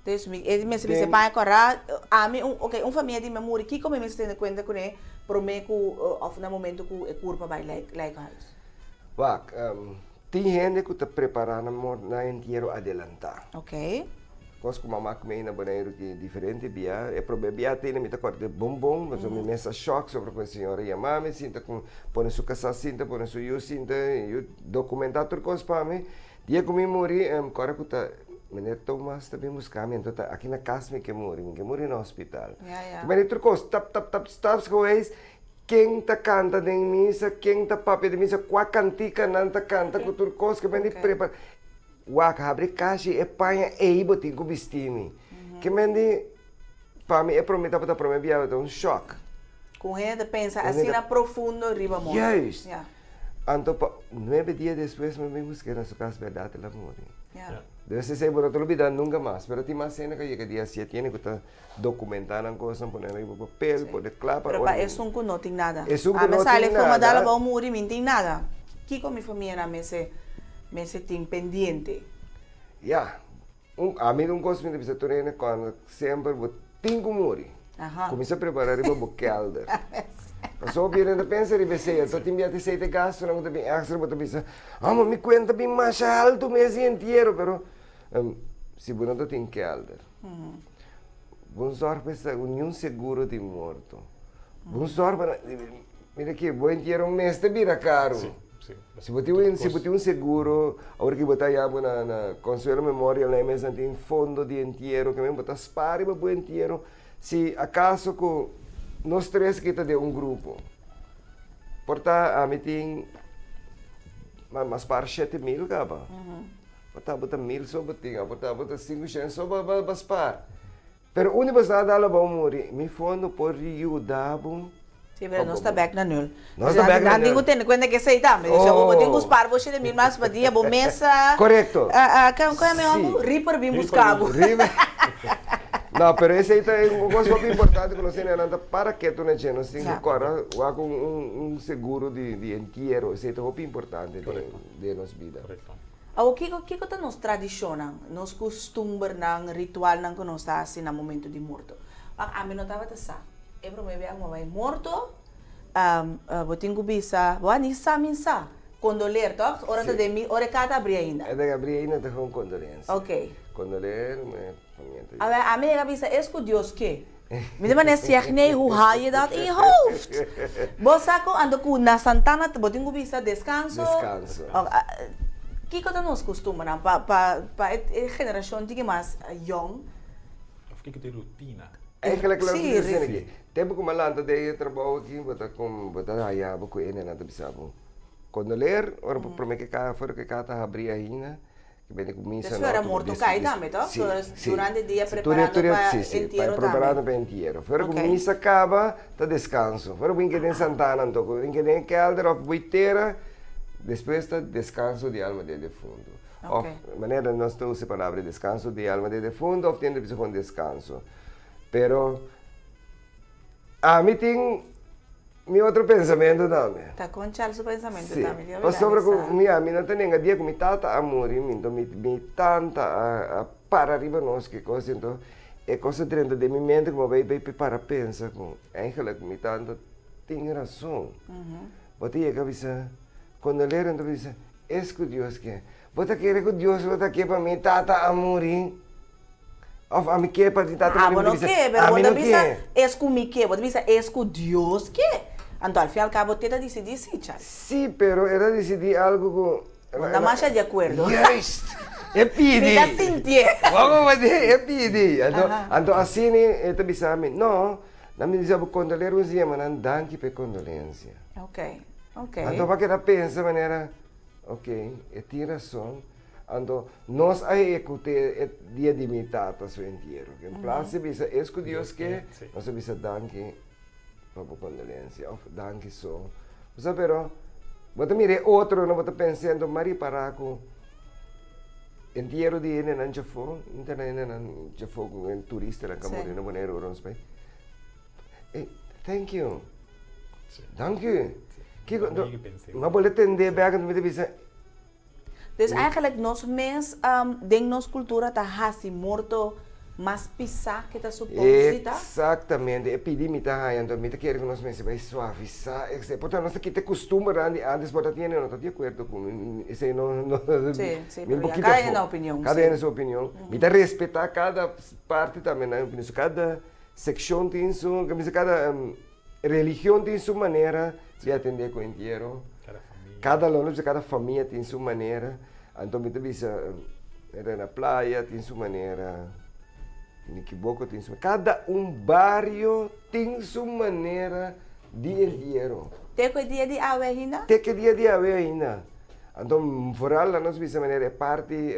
B: Dus mi e mester bisa paña kòrá, ami un oke un famia di mi a muri kiko mi mester tene kuenta kuné promé ku òf na momento ku e kurpa bai lijkhuis?
O: Wak, tin hende ku ta prepará nan mor nan entiero adelantá.
B: Oke.
O: Kos ku mama ku mi na Boneiru ki diferente bia, e promé bia tene mi ta kòrda bon bon, pasobra mi mes a shòk sobre ku e señora yama mi sinta ku pone su kasá sinta, pone su yu sinta, yu dokumentá tur kos pa mi. Dia ku mi muri, kòrda ku ta Meneer Thomas ta bin buska mi, anto ta aki na kas mi ke muri, mi ke muri na hospital. Mane tur kos tap tap tap stapsgewijs, ken ta kanta den misa, ken ta papia den misa, kua kantika nan ta kanta ku tur kos ke men di prepara. Wak, habri kashi e paña ei bo tin ku bisti mi. Ke men di, pa mi e prome tabata prome biaha tabata un shòk.
B: Ku hende ta pensa asina profundo riba morto.
O: Juist. Anto pa nuebe dia despues mi bin busk'é na su kas bèrdat el a muri. Dus esei bo no ta lubidá nunka mas. Pero tin mas hende ku a yega di hasié tiene ku ta dokumentá nan kosnan, pone riba papel, pone kla pa
B: Pero pa esun ku no tin nada.
O: Esun ku
B: Ami
O: no
B: sali
O: tin
B: for
O: nada.
B: dal abou muri mi tin nada. Kiko mi famianan mester mester tin pendiente?
O: Ya. Un ami un kos mi ta bisa tur hende kòrda semper bo tin ku muri. Kuminsá prepará riba bo kèlder. Pasobra hopi hende ta pensa riba esei, anto tin bia ta esei ta e gastunan ku ta bin èkstra, bo ta bisa, amo mi kuenta bin masha haltu mes di entiero, pero si bo no ta tin kèlder, bo no sòrg pa esta niun seguro di morto, bo no sòrg pa, mira aki, bo entiero mester bira karu. Si bo tin un, si bo tin un seguro, awor ki bo ta haña bo na na Consuelo Memorial na e mes nan tin fondo di entiero, ke men bo ta spar riba bo entiero, si acaso ku nos tres aki ta den un grupo, por ta ami tin ma spar 7000 kaba, por ta bo ta mil so bo tin, por ta bo ta sinku shen so bo bo spar. Pero unda bo sa dal abou muri, mi fondo por yuda bo.
B: Sí, pero nos ta bek na nul.
O: Nos ta bek na nul.
B: Nan tin ku tene kuenta ku esei tambe.
O: Oh.
B: So bo tin ku spar bo shete mil mas pa dia, bo mesa.
O: Korekto.
B: Kon e mi hòmber? Reaper bin buska bo.
O: Reaper. No, pero esei ta un kos hopi importante ku nos tene nan ta para ketu na dje. Nos tin ku kòrda wak un seguro di entiero. Esei ta hopi importante den nos bida.
D: Korekto.
B: Awor kiko kiko ta nos tradishonnan, nos kustumbernan, ritualnan ku nos ta hasi na momentu di morto? Wak ami no tabata sa. E promé bia ku mi a bai morto, bo tin ku bisa, bo a ni sa min sa, kondoleer tòg? Ora ta den mi, ora e kata abrí ainda.
O: E ta abrí ainda ta kon kondolensia.
B: Oké.
O: Kondoleer mi famia ta.
B: Awor ami a bisa es ku Dios ke. Mi ta manera sieg nee, hoe haal je dat in je hoofd? Bo sa ku anto ku na Santana bo tin ku bisa deskanso.
O: Deskanso.
B: Kiko ta nos kustumbernan pa pa pa e generashon tiki mas yong?
D: Of kiko ta e rutina?
O: Eigenlijk lo ki ta diciendo aki, tempo ku mi a lanta den e trabou aki bo ta kon bo ta haya bo ku e nenan ta bisa bo kondoleer ora bo prome ke ka for ke ka ta habri ainda. Bene ku misa
B: no. Eso era morto kai tambe, toch?
O: Si, si.
B: Durante dia preparando pa entiero tambe.
O: Preparando pa entiero. Fuera ku misa kaba, ta deskanso. Fuera ku keda den Santana anto, ku keda den kelder of buitera, despues ta deskanso di alma di e defunto. Of, manera nos ta usa e palabra deskanso di alma di e defunto of tin bisa kon deskanso. Pero, ami tin Mi otro pensamentu tambe.
B: Ta con Charles su pensamentu
O: Sí.
B: tambe. Dios
O: Pasobra
B: bida
O: cu mi a mi no ta nenga dia cu mi tata a muri mi enton mi mi tanta a a para riba nos ki cos enton e cos a drenta den mi mente como bay bay para pensa cu eigenlijk mi tanta tin razon. Bo ta yega bisa condoleer enton bo bisa es cu Dios ke. Bo ta kere cu Dios lo ta ke pa mi tata a muri? Of ami ke pa di tata
B: Ah,
O: muri
B: bo
O: mi
B: no
O: ta bisa
B: ke, pero bo
O: ami
B: ta
O: no
B: bisa
O: ke.
B: es ku mi ke, bo ta bisa es ku Dios ke. Anto al fin al cabo te ta disidí sí, Charles.
O: Sí, pero e ta disidí algo ku.
B: Bo no ta masha di akuerdo.
O: Juist! E pidi.
B: Mi ta sintié.
O: Wou bo di, e pidi. Anto, anto asina e ta bisa mi, no, nan mi bisa bo kondoleer un dia, ma nan danki pa e kondolensia.
B: Ok, ok.
O: Anto bo a keda pensa manera, ok, e tin rason. Anto nos a ehekut'é e dia di mi tata su entiero. En plas di bisa es ku Dios ke, nos a bisa danki pa bo kondolensia òf danki so. Bo sa pero bo ta mira e otronan bo ta pensa anto m'a ripará ku entiero di hendenan djafó, inta na hendenan djafó ku e turistanan ku a muri na Boneiru ora nos bai, ey thank you, danki. Kiko, m'a bolbe tend'é bèk anto mi ta bisa.
B: Dus eigenlijk nos mes den nos cultura ta haci morto. Mas pisá ke ta supos di ta?
O: Eksaktamente, e pidi mi ta haña, anto mi ta kere ku nos mester bai suavisá esei. Por tanto nos ta kita e kustumbernan di ántes, por ta tin hende no ta di akuerdo ku mi, esei no, no,
B: Sí, sí,
O: mi
B: pero
O: por
B: ya
O: kita
B: kada hende
O: afó.
B: na opinion,
O: Kada
B: sí.
O: hende su opinion. Mi ta respetá kada parti tambe nan opinion, so kada sekshon tin su, kada religion tin su manera di atendé ku entiero.
D: Kada famia.
O: Kada lo no kada famia tin su manera. Anto mi ta bisa era na playa tin su manera, Nikiboko tin su kada un bario tin su manera di entiero.
B: Te ku e dia di awe ainda?
O: Te ku e dia di awe ainda. Anto foral la nos bisa manera e parti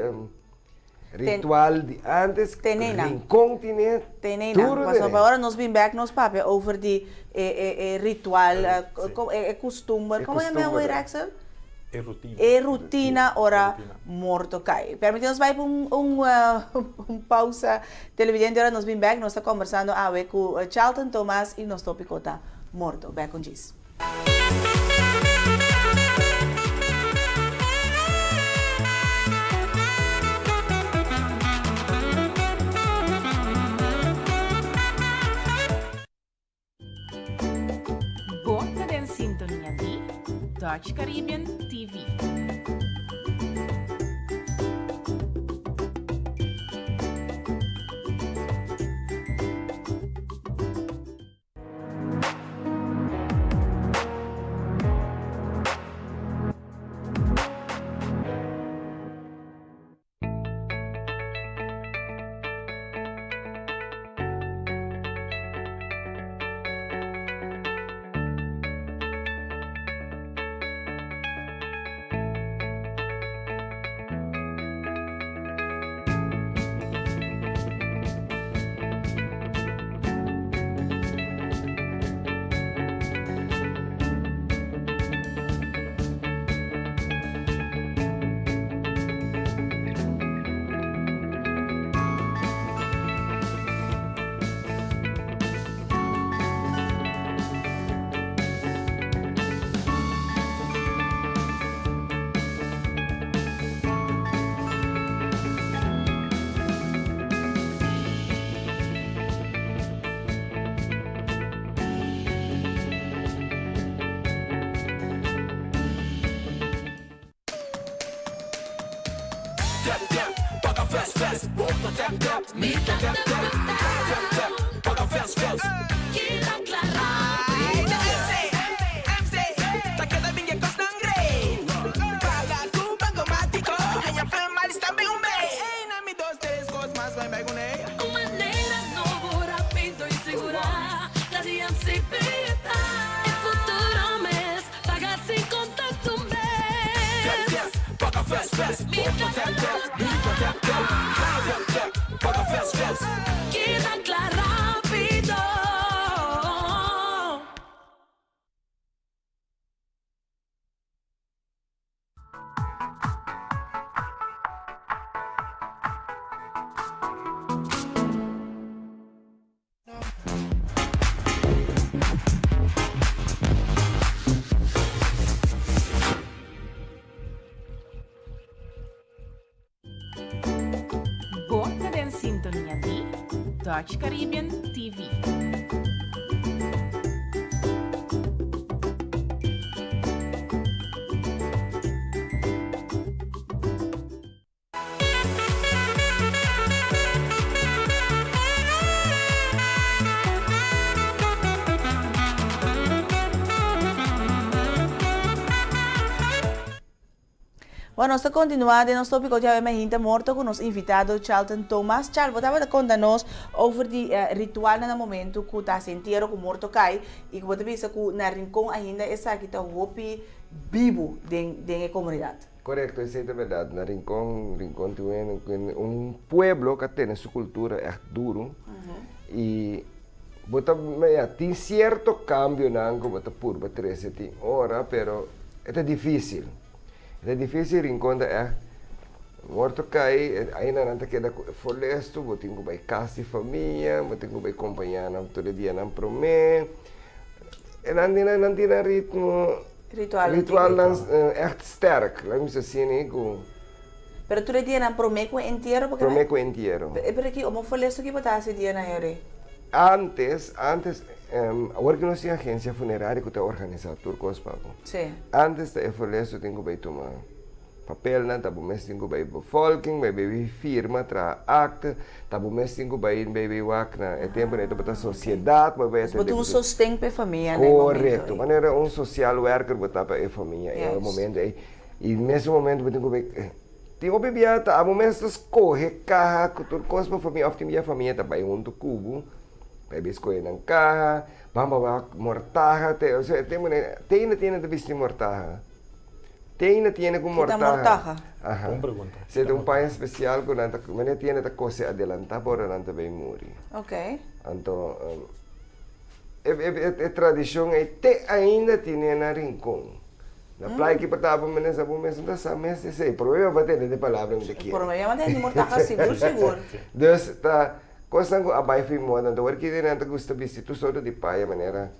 O: Ritual di antes, rincon tine,
B: turu tene. Pasobra ora nos bin bek nos papia over di e ritual, e kustumber, komo yama e hoy Rexel?
D: E rutina.
B: E rutina ora morto kai. Permiti nos bai pa un pausa televidente, ora nos bin bek nos ta kombersando awe ku Charlton Thomas i nos topiko ta morto. Bek un djis.
A: Bo ta den sintonia di Dutch Caribbean TV. Bo ta den sintonia di Dutch Caribbean TV.
B: Bueno, nos ta continua den nos topico di awe mainta morto cu nos invitado Charlton Thomas. Charl, bo tabata conta nos over di ritualnan na momento cu ta haci entiero cu morto cay y cu bo ta bisa cu na Rincon ainda esaki ta hopi bibu den den e comunidad.
O: Korekto, esei ta bèrdat. Na Rincon, Rincon tin un un pueblo ku a tene su kultura ègt duru i bo ta ya tin sierto kambionan ku bo ta purba trese tin ora pero e ta difísil. E ta difísil Rincon ta ègt morto kai ainda nan ta keda ku e folesto bo tin ku bai kas di famia, bo tin ku bai kompañá nan tur e dianan promé. E nan tin nan tin nan ritmo.
B: Ritual
O: Ritualnan echt sterk, laat mi bisa asina ku.
B: Pero tur e dianan promé ku e entiero bo ke
O: Promé ku e entiero.
B: Pero ki omo folesto ki bo ta hasi dianan yori?
O: Antes, antes, awor ku nos tin agensia funerario ku ta organisá tur kos pa bo.
B: Sí.
O: Antes ta e folesto tin ku bai tuma papelnan, ta bo mes tin ku bai bevolking, bai bai firma, traha akte, ta bo mes tin ku bai bai bai wak na e tempu nan e tabata sosiedat, bo bai
B: Bo tin un sosten pa e famia na e momento ei.
O: Korekto, manera un social werker bo ta pa e famia e momento ei. I mesun momento bo tin ku bai tin hopi bia ta abo mes ta skohe kaha ku tur kos pa famia òf tin bia famia ta bai huntu ku bo bai bai skohe nan kaha ban pa wak mortaha te osea te manera te ainda tiene ta bisti mortaha te ainda tiene ku mortaha aha
D: Bon pregunta.
O: Si ta un paña spesial ku nan ta manera tiene ta kose adelantá pa ora nan ta bai muri. Anto e tradishon ei te ainda tine na Rincon. Na playa ki pataba mene sa bo mes no ta sa mes esei. Por mi a tende de palabra mi ta kere.
B: Por mi a tende mortaha sigur sigur.
O: Dus ta kosnan ku a bai fi moda. Anto awor ki nan ta gusta bisti tur sorto di paña manera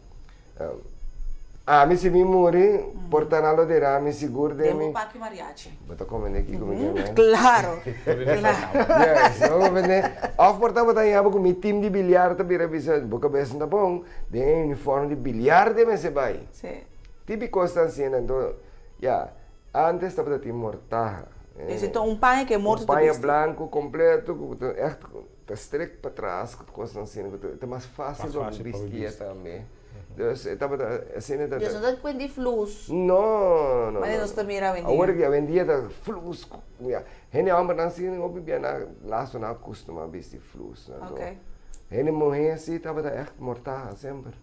O: ami si mi muri por ta nan lo dera mi sigur den mi.
B: Den bo paki mariachi.
O: Bo ta komende kiko mi ke men?
B: Claro.
O: Yes, bo komende. Of por ta bo ta haña bo ku mi team di biliar ta bira bisa bo kabes no ta bon den e uniform di biliar den mester bai.
B: Si.
O: Típico esnan siendo anto, ya, antes tabata tin mortaha.
B: Ese ta un paña ke morto
O: ta bisti. Un paña blanco completo ku ta echt ta strek patras ku kosnan asina ku ta mas fácil pa bo bistié tambe. Dus e tabata asina ta.
B: Dios no ta kuent di flus.
O: No, no, no.
B: Manera nos ta mira awendia.
O: Awor ki awendia ta flus, ya. Hende hombernan si hopi bia na lasto nan a kustuma bisti flus. Anto hende muhé si tabata echt mortaha semper.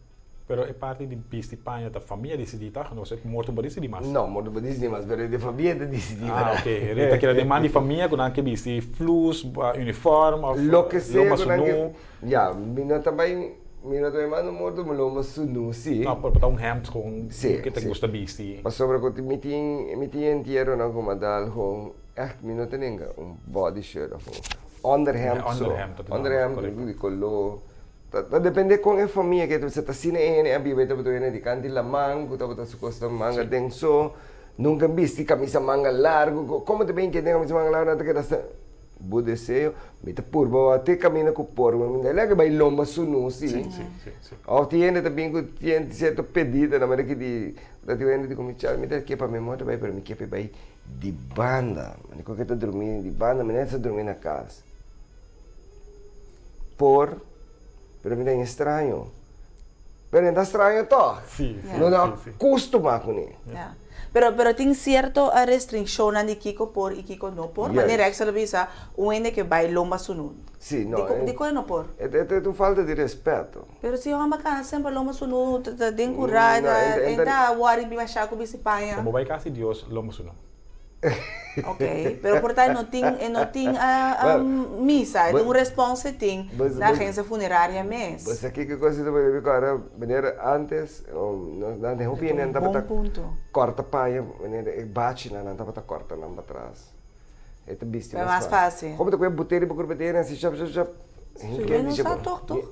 D: Pero e parti di bisti paña ta famia disidí tòg? No sé, morto bo disidí mas.
O: No, morto bo disidí mas, pero e famia ta disidí.
D: Ah, ok. E ta keda den man di famia ku nan ke bisti flus, uniform òf
O: Loke sea
D: lomba
O: ku nan ke.
D: sunú.
O: Ya, mi no ta bai, mi no ta bai manda morto mi lomba sunú, sí.
D: No, por ta un hemd gewoon
O: Sí,
D: ke ta
O: sí.
D: gusta bisti.
O: Pasobra ku mi tin, mi tin entieronan ku mi a dal gewoon ègt mi no ta nenga un body shirt òf un onderhemd so.
D: Onderhemd, dat is
O: Onderhemd
D: korekto.
O: di koló. Ta depende kon e famia ke ta asina e hende a biba e tabata un hende di kanti laman ku tabata su kos ta manga den so nunka bisti kamisa manga largu komo ta bin kende kamisa manga largu nan ta keda sa bo deseo mi ta purba wak te kaminda ku por mi ta leke bai lomba sunu si of tin hende ta bin ku sierto pedida na manera ki di ta tin hende di ku mi chal mi ta ke pa mi moto bai pero mi ke pa e bai di banda mi ke ta drumi di banda mi neta sa drumi na kas. Por, pero mi ta un estraño. Pero e ta straño tòg.
D: Sí, sí,
O: No ta
D: sí, sí.
O: kustumá kuné.
B: Ja. Pero, pero tin sierto restrikshonnan di kiko por i kiko no por.
O: Juist.
B: Manera Rex a bisa, un hende ke bai lomba sunú.
O: Sí, no.
B: Diko, diko e no por?
O: E ta, e ta un falta di respeto.
B: Pero si hòmber kana semper lomba sunú, ta, ta den kurá,
O: No,
B: ta,
O: e ta, e
B: e
O: ta.
B: ta wòri bimashá ku bisti paña.
D: Bo bai kasi Dios lomba sunú.
B: Ok, pero por ta e no tin, e no tin misa, e tin un respons e tin na agencia funeraria mes.
O: Bo sa kiko kos ta pone mi kòrda, manera antes nan den hopi hende nan tabata kòrta paña, manera e bachinan nan tabata kòrta nan patras. E ta bisti mas fácil. Komo ta ku e bot'é riba kurpa di hende asi shap shap shap.
B: Su no sa tòg tòg.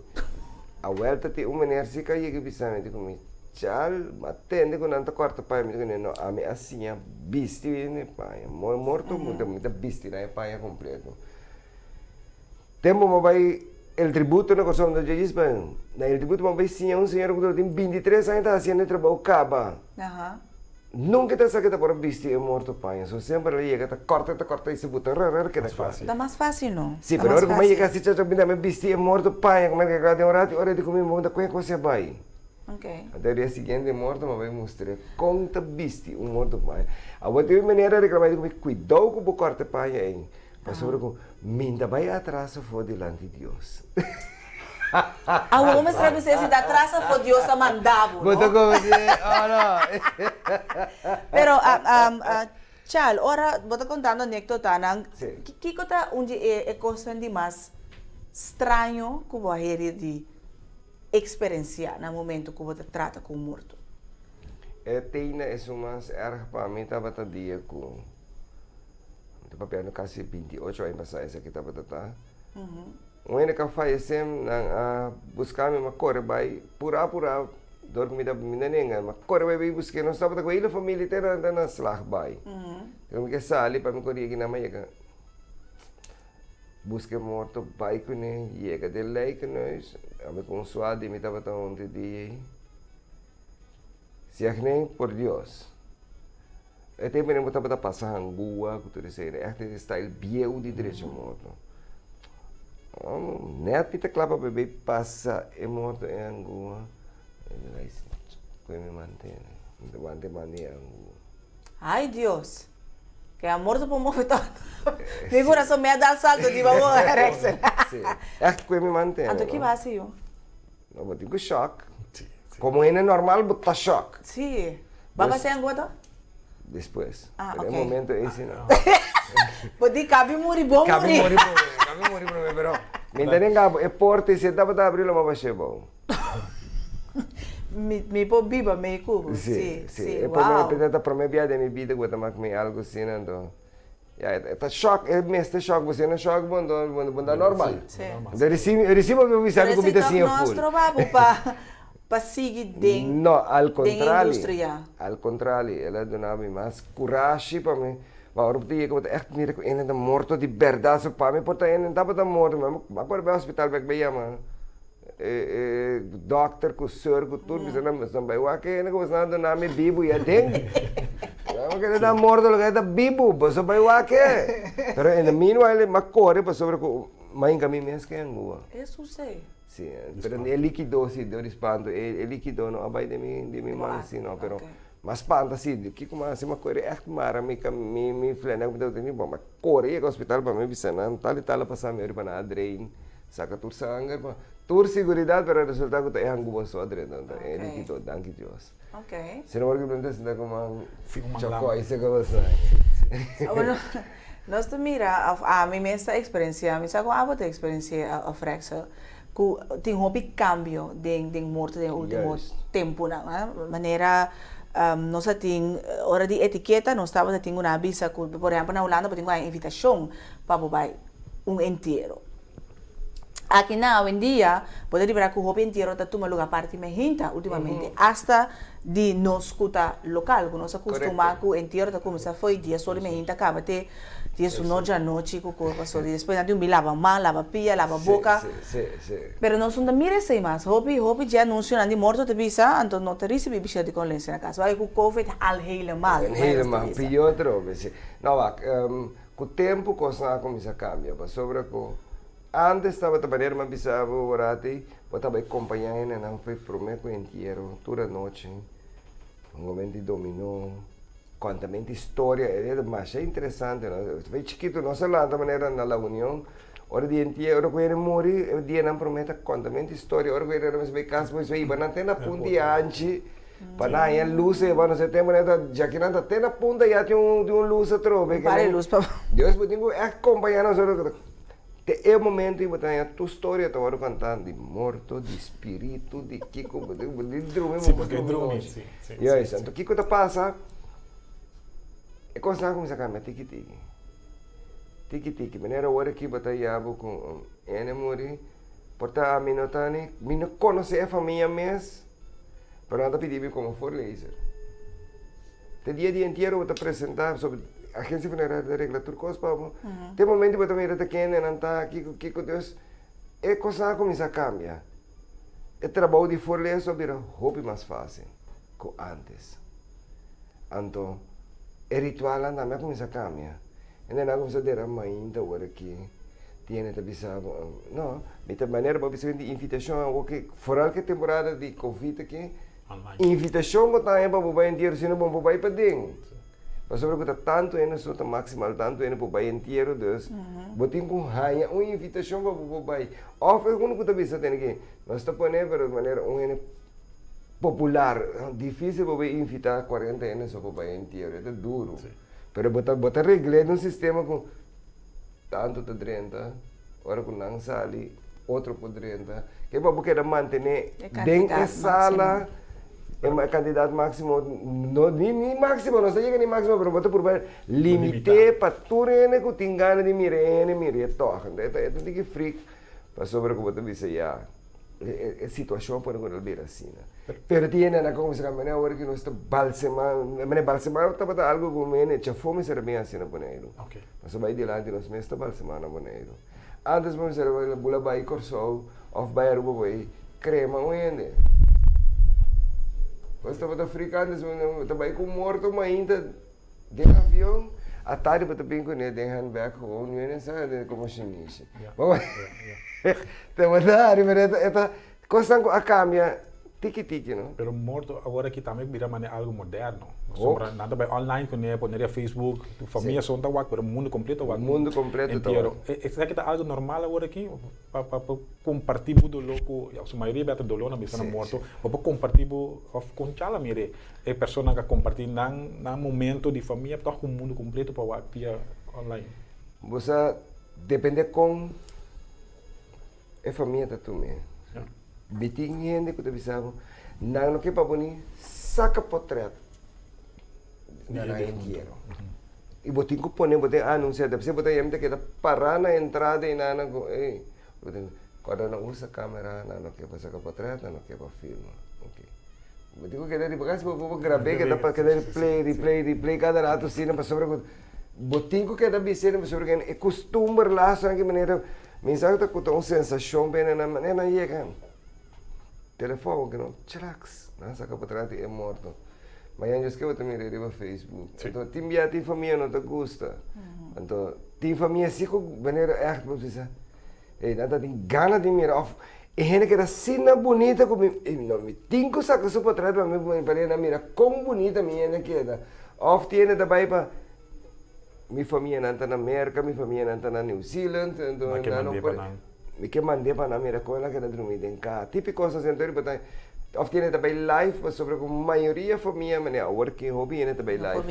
O: Awel ta tin un meneer si ka yega bisa mi, di ku mi, Chal, mi a tende ku nan ta kòrta paña, mi di ku no, ami a siña bisti e paña. Morto mi ta bisti nan e paña kompleto. Tempu mi a bai El Tributo na Kòrsou, mi ta dje djis na El Tributo mi a bai siña un señora ku tin bintitres aña ta hasiendo e trabou kaba. Nunka e ta sa ke ta por a bisti e morto paña. So semper el a yega ta kòrta, ta kòrta i se buta rr rr keda kla.
B: Ta mas fásil no?
O: Sí, pero ora ku mi a yega hasi chacha mi bisti e morto paña ku mi a keda kla den un ratu i ora e di ku mi bo ta kue kos a bai. Anto e dia siguiente e morto mi a bai mustr'é kon ta bisti un morto paña. Awor tin un manera a reklamá i di ku mi kuidou ku bo kòrta e paña ei pasobra ku mi ta bai atras afó dilanti Dios.
B: Awor bo mester a bisa esi ta atras afó Dios a manda bo, no?
O: Bo ta komo si, oh no.
B: Pero, Chal, ora bo ta kontando anekdotanan, kiko ta un di e kosnan di mas straño ku bo a heri di eksperensiá na momento ku bo ta trata ku un morto?
O: E teina esun mas erg pa mi tabata dia ku. Mi ta papiando kasi binti ocho aña pasá esaki tabata ta. Un hende ku a fayesé, nan a buska mi, mi a kore bai purá purá dor ku mi ta mi no nenga, mi a kore bai bai busk'é. Nos tabata ku hel e familia te nan ta na slag bai. Te mi ke sali pa mi kore yega nan, mi a yega buska e morto bai kuné, yega den lijkenhuis, ami ku un sua di mi tabata huntu e dia ei. Siagne por Dios. E tempu ei bo tabata pasa hangua ku tur esei, ègt e style bieu di drecha morto. Nèt mi ta kla pa bebé pasa e morto e hangua, koe mi mantene, mi ta wanta e man di e hangua.
B: Ay Dios! Ke a morto por move toch. Mi kurason me a dal salto di bo Rexel.
O: Si, ègt koe mi mantene.
B: Anto ki bo hasi yu?
O: No, bo tin ku shock. Komo hende normal bo ta shock.
B: Si. Bo a pasa angua to?
O: Despues.
B: Ah,
O: Pero
B: ok.
O: e momento ei si no.
B: Bo di kabi muri bo muri.
O: Kabi muri prome, kabi muri prome, pero mi ta den gabo e porta ei si e tabata abri lo maba she bou.
B: Mi mi por biba mei ku bo.
O: Si,
B: Si,
O: si.
B: si,
O: E prome
B: wow.
O: e ta prome bia den mi bida ku bo ta mak mi algu asina anto Ya, e ta shock, e mester shock, bo si no shock bo anto bo ta normal.
B: Sí.
O: Anto recibi, recibo bo bisa mi
B: Pero
O: ku mi ta
B: esei
O: siña
B: toch no a
O: full.
B: stroba bo pa pa sigui den
O: No, al
B: den
O: contrali,
B: industria.
O: al contrali, el a duna mi mas kurashi pa mi, pa ora bo ta yega bo ta ègt mira ku ene ta morto di bèrdat, so pa mi por ta ene no tabata morto, mi a kore bai hospital bèk bai yama e e dòkter ku sùr ku tur bisa nan nan bai wak e hende ku boso nan a duna mi bibu i aden nan kere ta morto loke ta bibu boso bai wak e pero in the meanwhile mi a kore pasobra ku mi a hinka mi mes ku e angua si pero e likido si dor di spanto e likido no a bai den mi den mi man si no pero mi a spanta si kiko mi a hasi mi a kore ègt mara mi mi flènè ku mi tabata tene bon mi a kore yega hospital pa mi bisa nan tal i tal a pasa mi ora pa nan a drain. Saka tur sanger pa tur siguridat pero a resulta ku ta e hanguba so a drenta anto e likido danki Dios. Si no por ki ta sinta ku man chokoi se ku boso.
B: Bueno nos ta mira of ami mes ta experiencia mi sa ku abo ta experiencia of Rexel ku tin hopi cambio den den morto den ultimo temponan manera nos a tin ora di etiketa nos tabata tin ku nan a bisa ku por ehempel na Hulanda bo tin ku haña invitashon pa bo bai un entiero. Aki na awendia bo ta ripara ku hopi entiero ta tuma luga parti mehinta ultimamente, asta di nos ku ta lokal, ku nos a kustumá ku entiero ta kuminsá fo'i dies or di mehinta kaba te dies un or djanochi ku kos pasobra di despues nan tin un bin laba man, laba pia, laba boka. Pero nos no ta mira esei mas. Hopi hopi dje anunsionan di morto ta bisa, anto no ta risibí bishita di kondolensia na kas. Wak ku covid al helemaal.
O: Helemaal, pió atrobe, si. No wak, Ku tempu kosnan a kuminsá kambia, pasobra ku ántes tabata manera mi a bisa bo Horatey, bo tabata e kompañá hendenan fo'i promé ku entiero tur anochi, hungamentu di dominó, kontamentu di storia, e era masha interesante, no? Fo'i chikitu nos a lanta manera na La Union, ora di entiero, ora ku hende muri, e dianan promé ta kontamentu di storia, ora ku hende mester bai kas, bo hiba nan te na punta di anchi. Pa nan haña lus e bueno se tempo nan ta djaki nan ta te na punta ya tin un tin un lus atrobe
B: Un par di lus pa
O: Dios bo tin ku ègt kompañá nosotros te e momento ei bo ta haña tur storia ta wòrdu kantá di morto di spiritu di kiko bo tin bo tin drumi
D: Si
O: bo
D: bo ke
O: drumi
D: drumi
O: nochi
D: si si
O: Juist
D: si
O: anto kiko ta pasa e kosnan a kuminsá kambia tiki tiki tiki tiki manera awor aki bo ta ya bo ku hende muri por ta ami no ta ni mi no konosé e famia mes. Pero nan ta pidi mi komo voorlezer. Te dia di entiero bo ta presentá pasobra agensia funerario ta regla tur kos pa bo. Te momento bo ta mira ta kende nan ta, kiko kiko, dus e kosnan a kuminsá kambia. E trabou di voorlezer a bira hopi mas fásil ku ántes. Anto e ritualnan tambe a kuminsá kambia. Hende nan a kuminsá dera mainta ora ki tiene ta bisa bo, no, mi ta manera bo bisa di invitashon awor ke foral ke temporada di covid aki, invitashon bo ta haña pa bo bai entiero sino bo no por bai paden. Pasobra ku ta tantu hende so ta maximal tantu hende por bai entiero dus bo tin ku haña un invitashon pa bo por bai. Òf e unu ku ta bisa tene ke nos ta pone pero manera un hende popular, difisil pa bo invitá kuarenta hende so pa bai entiero, e ta duru. Pero bo ta bo ta regl'é den un sistema ku tantu ta drenta, ora ku nan sali otro por drenta. Ke pa bo keda mantené den e sala e kantidat máksimo, no ni ni máksimo, no sa yega ni máksimo, pero bo ta purba limit'é pa tur hende ku tin gana di mira e hende mir'é tòg. Enton e ta e ta un tiki frik pasobra ku bo ta bisa ya. E situashon a pone ku el bira asina. Pero tin hende nan ku kuminsá kambia, awor ku nos ta balsemá, mane balsemá tabata algu ku mene chafó mester a bin hasi na Boneiru. Nos a bai dilanti nos mes ta balsemá na Boneiru. Antes bo mester a bula bai Kòrsou òf bai Aruba bo ei krema un hende. Nos tabata frika antes bo ta bai ku morto mainta den avion, atardi bo ta bin kuné den handbag gewoon, niun hende sa komo shinishi. Tabata ari pero e ta kosnan ku a kambia tiki tiki no.
D: Pero morto awor aki tambe bira manera algo moderno. Pasobra nan ta bai online kuné, pone riba Facebook, famia son ta wak pero mundu kompleto wak.
O: Mundu kompleto ta wak.
D: Esaki ta algo normal awor aki? Pa pa kompartí bo doló ku, ya su mayoria bia ta doló nan bisa na morto, bo por kompartí bo òf kon chala mire e personanan ka kompartí nan nan momento di famia tòg ku mundu kompleto pa wak via online.
O: Bo sa Depende kon e famia ta tum'é. Mi tin hende ku ta bisa bo, nan no ke pa bo ni saka potrèt na nan entiero. I bo tin ku pone, bo tin anunsiá. Depesé bo ta yama, ta keda pará na entrada i nan nan ku, ey, bo tin, kòrda no usa kamera, nan no ke pa saka potrèt, nan no ke pa filma. Oke. Bo tin ku keda riba kasi bo por grab'é, keda keda replay, replay, replay kada rato asina pasobra ku. Bo tin ku keda bisa e pasobra ku e kustumber lasonan ki manera mi sa ku ta un sensashon pa nan manera nan yega telefòn ku no chraks nan saka pa tras di e morto mañana djis ke bo ta mira riba facebook anto tin bia tin famia no ta gusta anto tin famia si ku manera ègt bo bisa ey nan ta tin gana di mira òf e hende keda asina bunita ku mi no mi tin ku saka su potret pa mi pa nan mira kon bunita mi hende keda òf tin hende ta bai pa mi famianan ta na Merka mi famianan ta na New Zealand anto nan no por mi ke mand'é pa nan mira kon el a keda drumi den kaha típiko asina anto riba ta òf tin hende ta bai live pasobra ku mayoria famia manera awor ke hopi hende ta bai live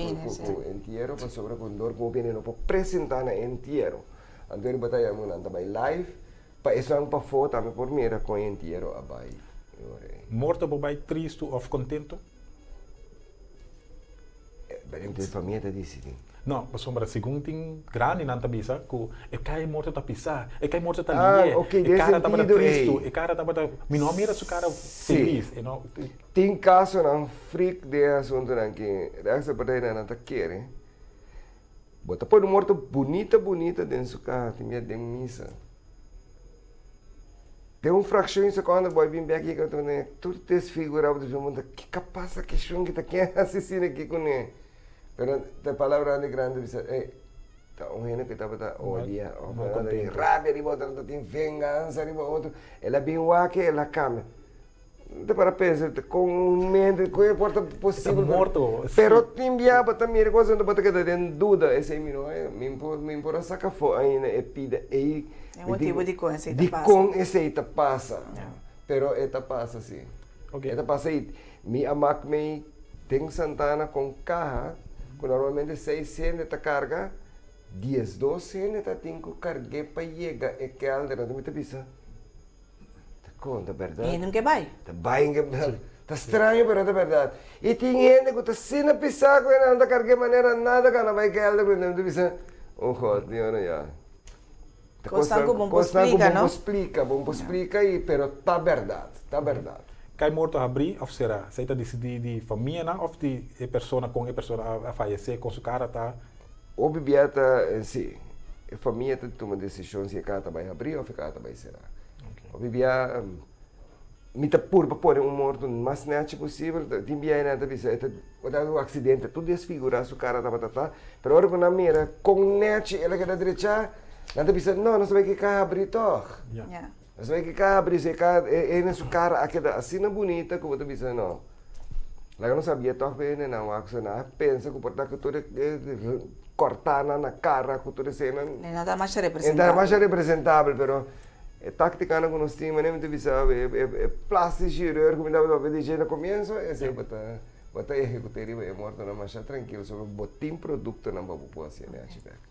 O: ku entiero pasobra ku dor ku hopi hende no por presentá na entiero anto riba ta nan ta bai live Pa esnan pafó tambe por mira kon e entiero a bai e ora ei.
D: Morto por bai tristu òf kontentu?
O: Berente e famia ta disidí.
D: No, pasobra segun tin grandinan ta bisa ku e kai morto ta pisá, e kai morto ta lié, e kara tabata tristu, e kara tabata, mi no a mira su kara felis, e no.
O: Tin kasonan frik den e asuntunan ki rechtse partijnan ta kere. Bo ta pone un morto bunita bunita den su kaha tin bia den misa. Den un frakshon di sekonda bo a bin bek yega ta manda tur desfigurá bo ta bisa bo kiko a pasa ki shon ki ta ken hasi asina aki kuné. Pero ta palabranan di grandi bisa ey ta un hende ku tabata odia òf tabata tin rabia riba otro tabata tin vengansa riba otro el a bin wak el a kambia. Ta para pensa con un mente con e por ta posibel.
D: Ta morto.
O: Pero tin bia bo ta mira cos anto bo ta keda den duda esey mi no mi por mi por a saca afo ainda e pida ey.
B: E motibo dicon esey ta pasa.
O: Dicon esey ta pasa. Pero e ta pasa si. E ta pasa y mi a mak mey den Santana con caha cu normalmente seis hende ta carga 12 hende ta tin cu cargue pa yega e kelder anto mi ta bisa. Ta kon, ta bèrdat.
B: E hende no ke bai.
O: Ta bai ke bai. Ta straño pero ta bèrdat. I tin hende ku ta asina pisá ku nan ta karg'é manera nada gana bai kèlder ku nan ta bisa, Oh God, mi ora ya.
B: Ta kosnan ku bon por splika, no?
O: Kosnan ku bon por splika, bon por splika i pero ta bèrdat, ta bèrdat.
D: Kai morto habrí òf será? Esei ta disidí di famianan òf di e persona kon e persona a fayesé, kon su kara ta?
O: Hopi bia ta si e famia ta tuma desishon si e kara ta bai habrí òf e kara ta bai será. Hopi bia mi ta purba pone un morto mas nèchi posibel. Tin bia nan ta bisa e ta ota un aksidente tur desfigurá su kara tabata ta. Pero ora ku nan mira kon nèchi el a keda drechá nan ta bisa no nos ta bai ke kaha habrí tòg. Nos ta bai ke kaha habrí si e kaha e hende su kara a keda asina bunita ku bo ta bisa no. Laga nos sabia tòg ku e hendenan wak so nan a pensa ku por ta ku tur e kòrtánan na kara ku tur eseinan.
B: E no ta masha representabel.
O: E ta masha representabel pero e táktikanan ku nos tin manera mi ta bisa e plastic chirurg ku mi tabata papia di dje na komienso esei bo ta bo ta ehekut'é riba e mortonan masha trankil so bo tin produktonan pa bo por hasi e nechi bèk.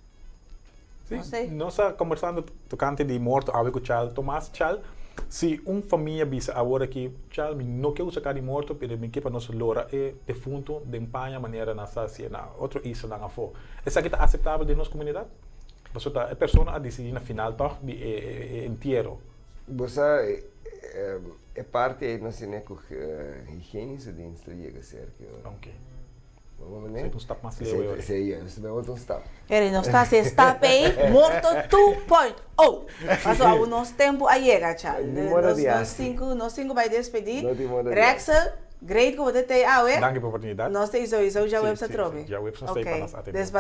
D: Sí, nos a kombersando tokante di morto awe ku Chal. Tomas, Chal, si un famia bisa awor aki, Chal, mi no ke usa kar di morto, pero mi ke pa nos lora e defunto den paña manera nan sa hasié na otro islanan afó. Esaki ta aseptabel den nos komunidat? Pasobra ta e persona a disidí na final tòg di e entiero.
O: Bo sa, E parti ei nos tene ku higiënische dienst a yega serka e ora.
D: Oké.
O: Bo
D: Esei ta un stap mas leu e ora.
O: Esei ya, nos ta bai otro stap.
B: Eri nos ta hasi e stap ei, morto 2.0. Pasobra awo nos tempu a yega cha.
O: Ni moda di hasi.
B: Nos tin ku bai despedí.
O: No tin moda di hasi.
B: Rexel, great ku bo ta tei awe.
D: Danki pa e oportunidat.
B: Nos ta sowieso djaweps atrobe.
D: Si, si, djaweps nos ta ei pa nos atendé.
B: Oké. Des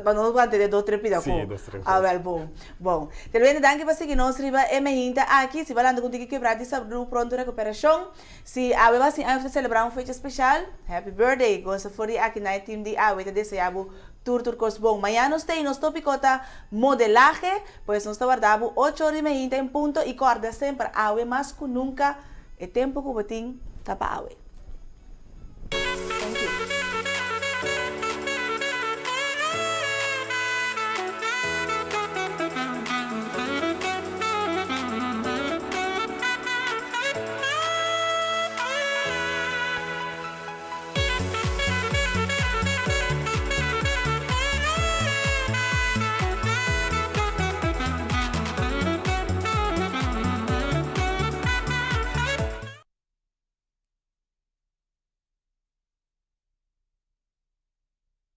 B: pa nos por atendé dos tres pida ku.
D: Si, dos tres.
B: Awèl bon. Bon. Televidente danki pa sigui nos riba e mehinta aki. Si bo a lanta ku un tiki kebra di salud pronto rekuperashon. Si awe bo a sin aña of ta selebrá un fecha speshal, happy birthday! Gosa for di aki na e team di awe ta deseá bo tur tur kos bon. Mañana nos ta ei, nos topiko ta modelahe, pues nos ta warda bo ocho or di mehinta en punto i kòrda semper awe mas ku nunka e tempu ku bo tin ta pa awe.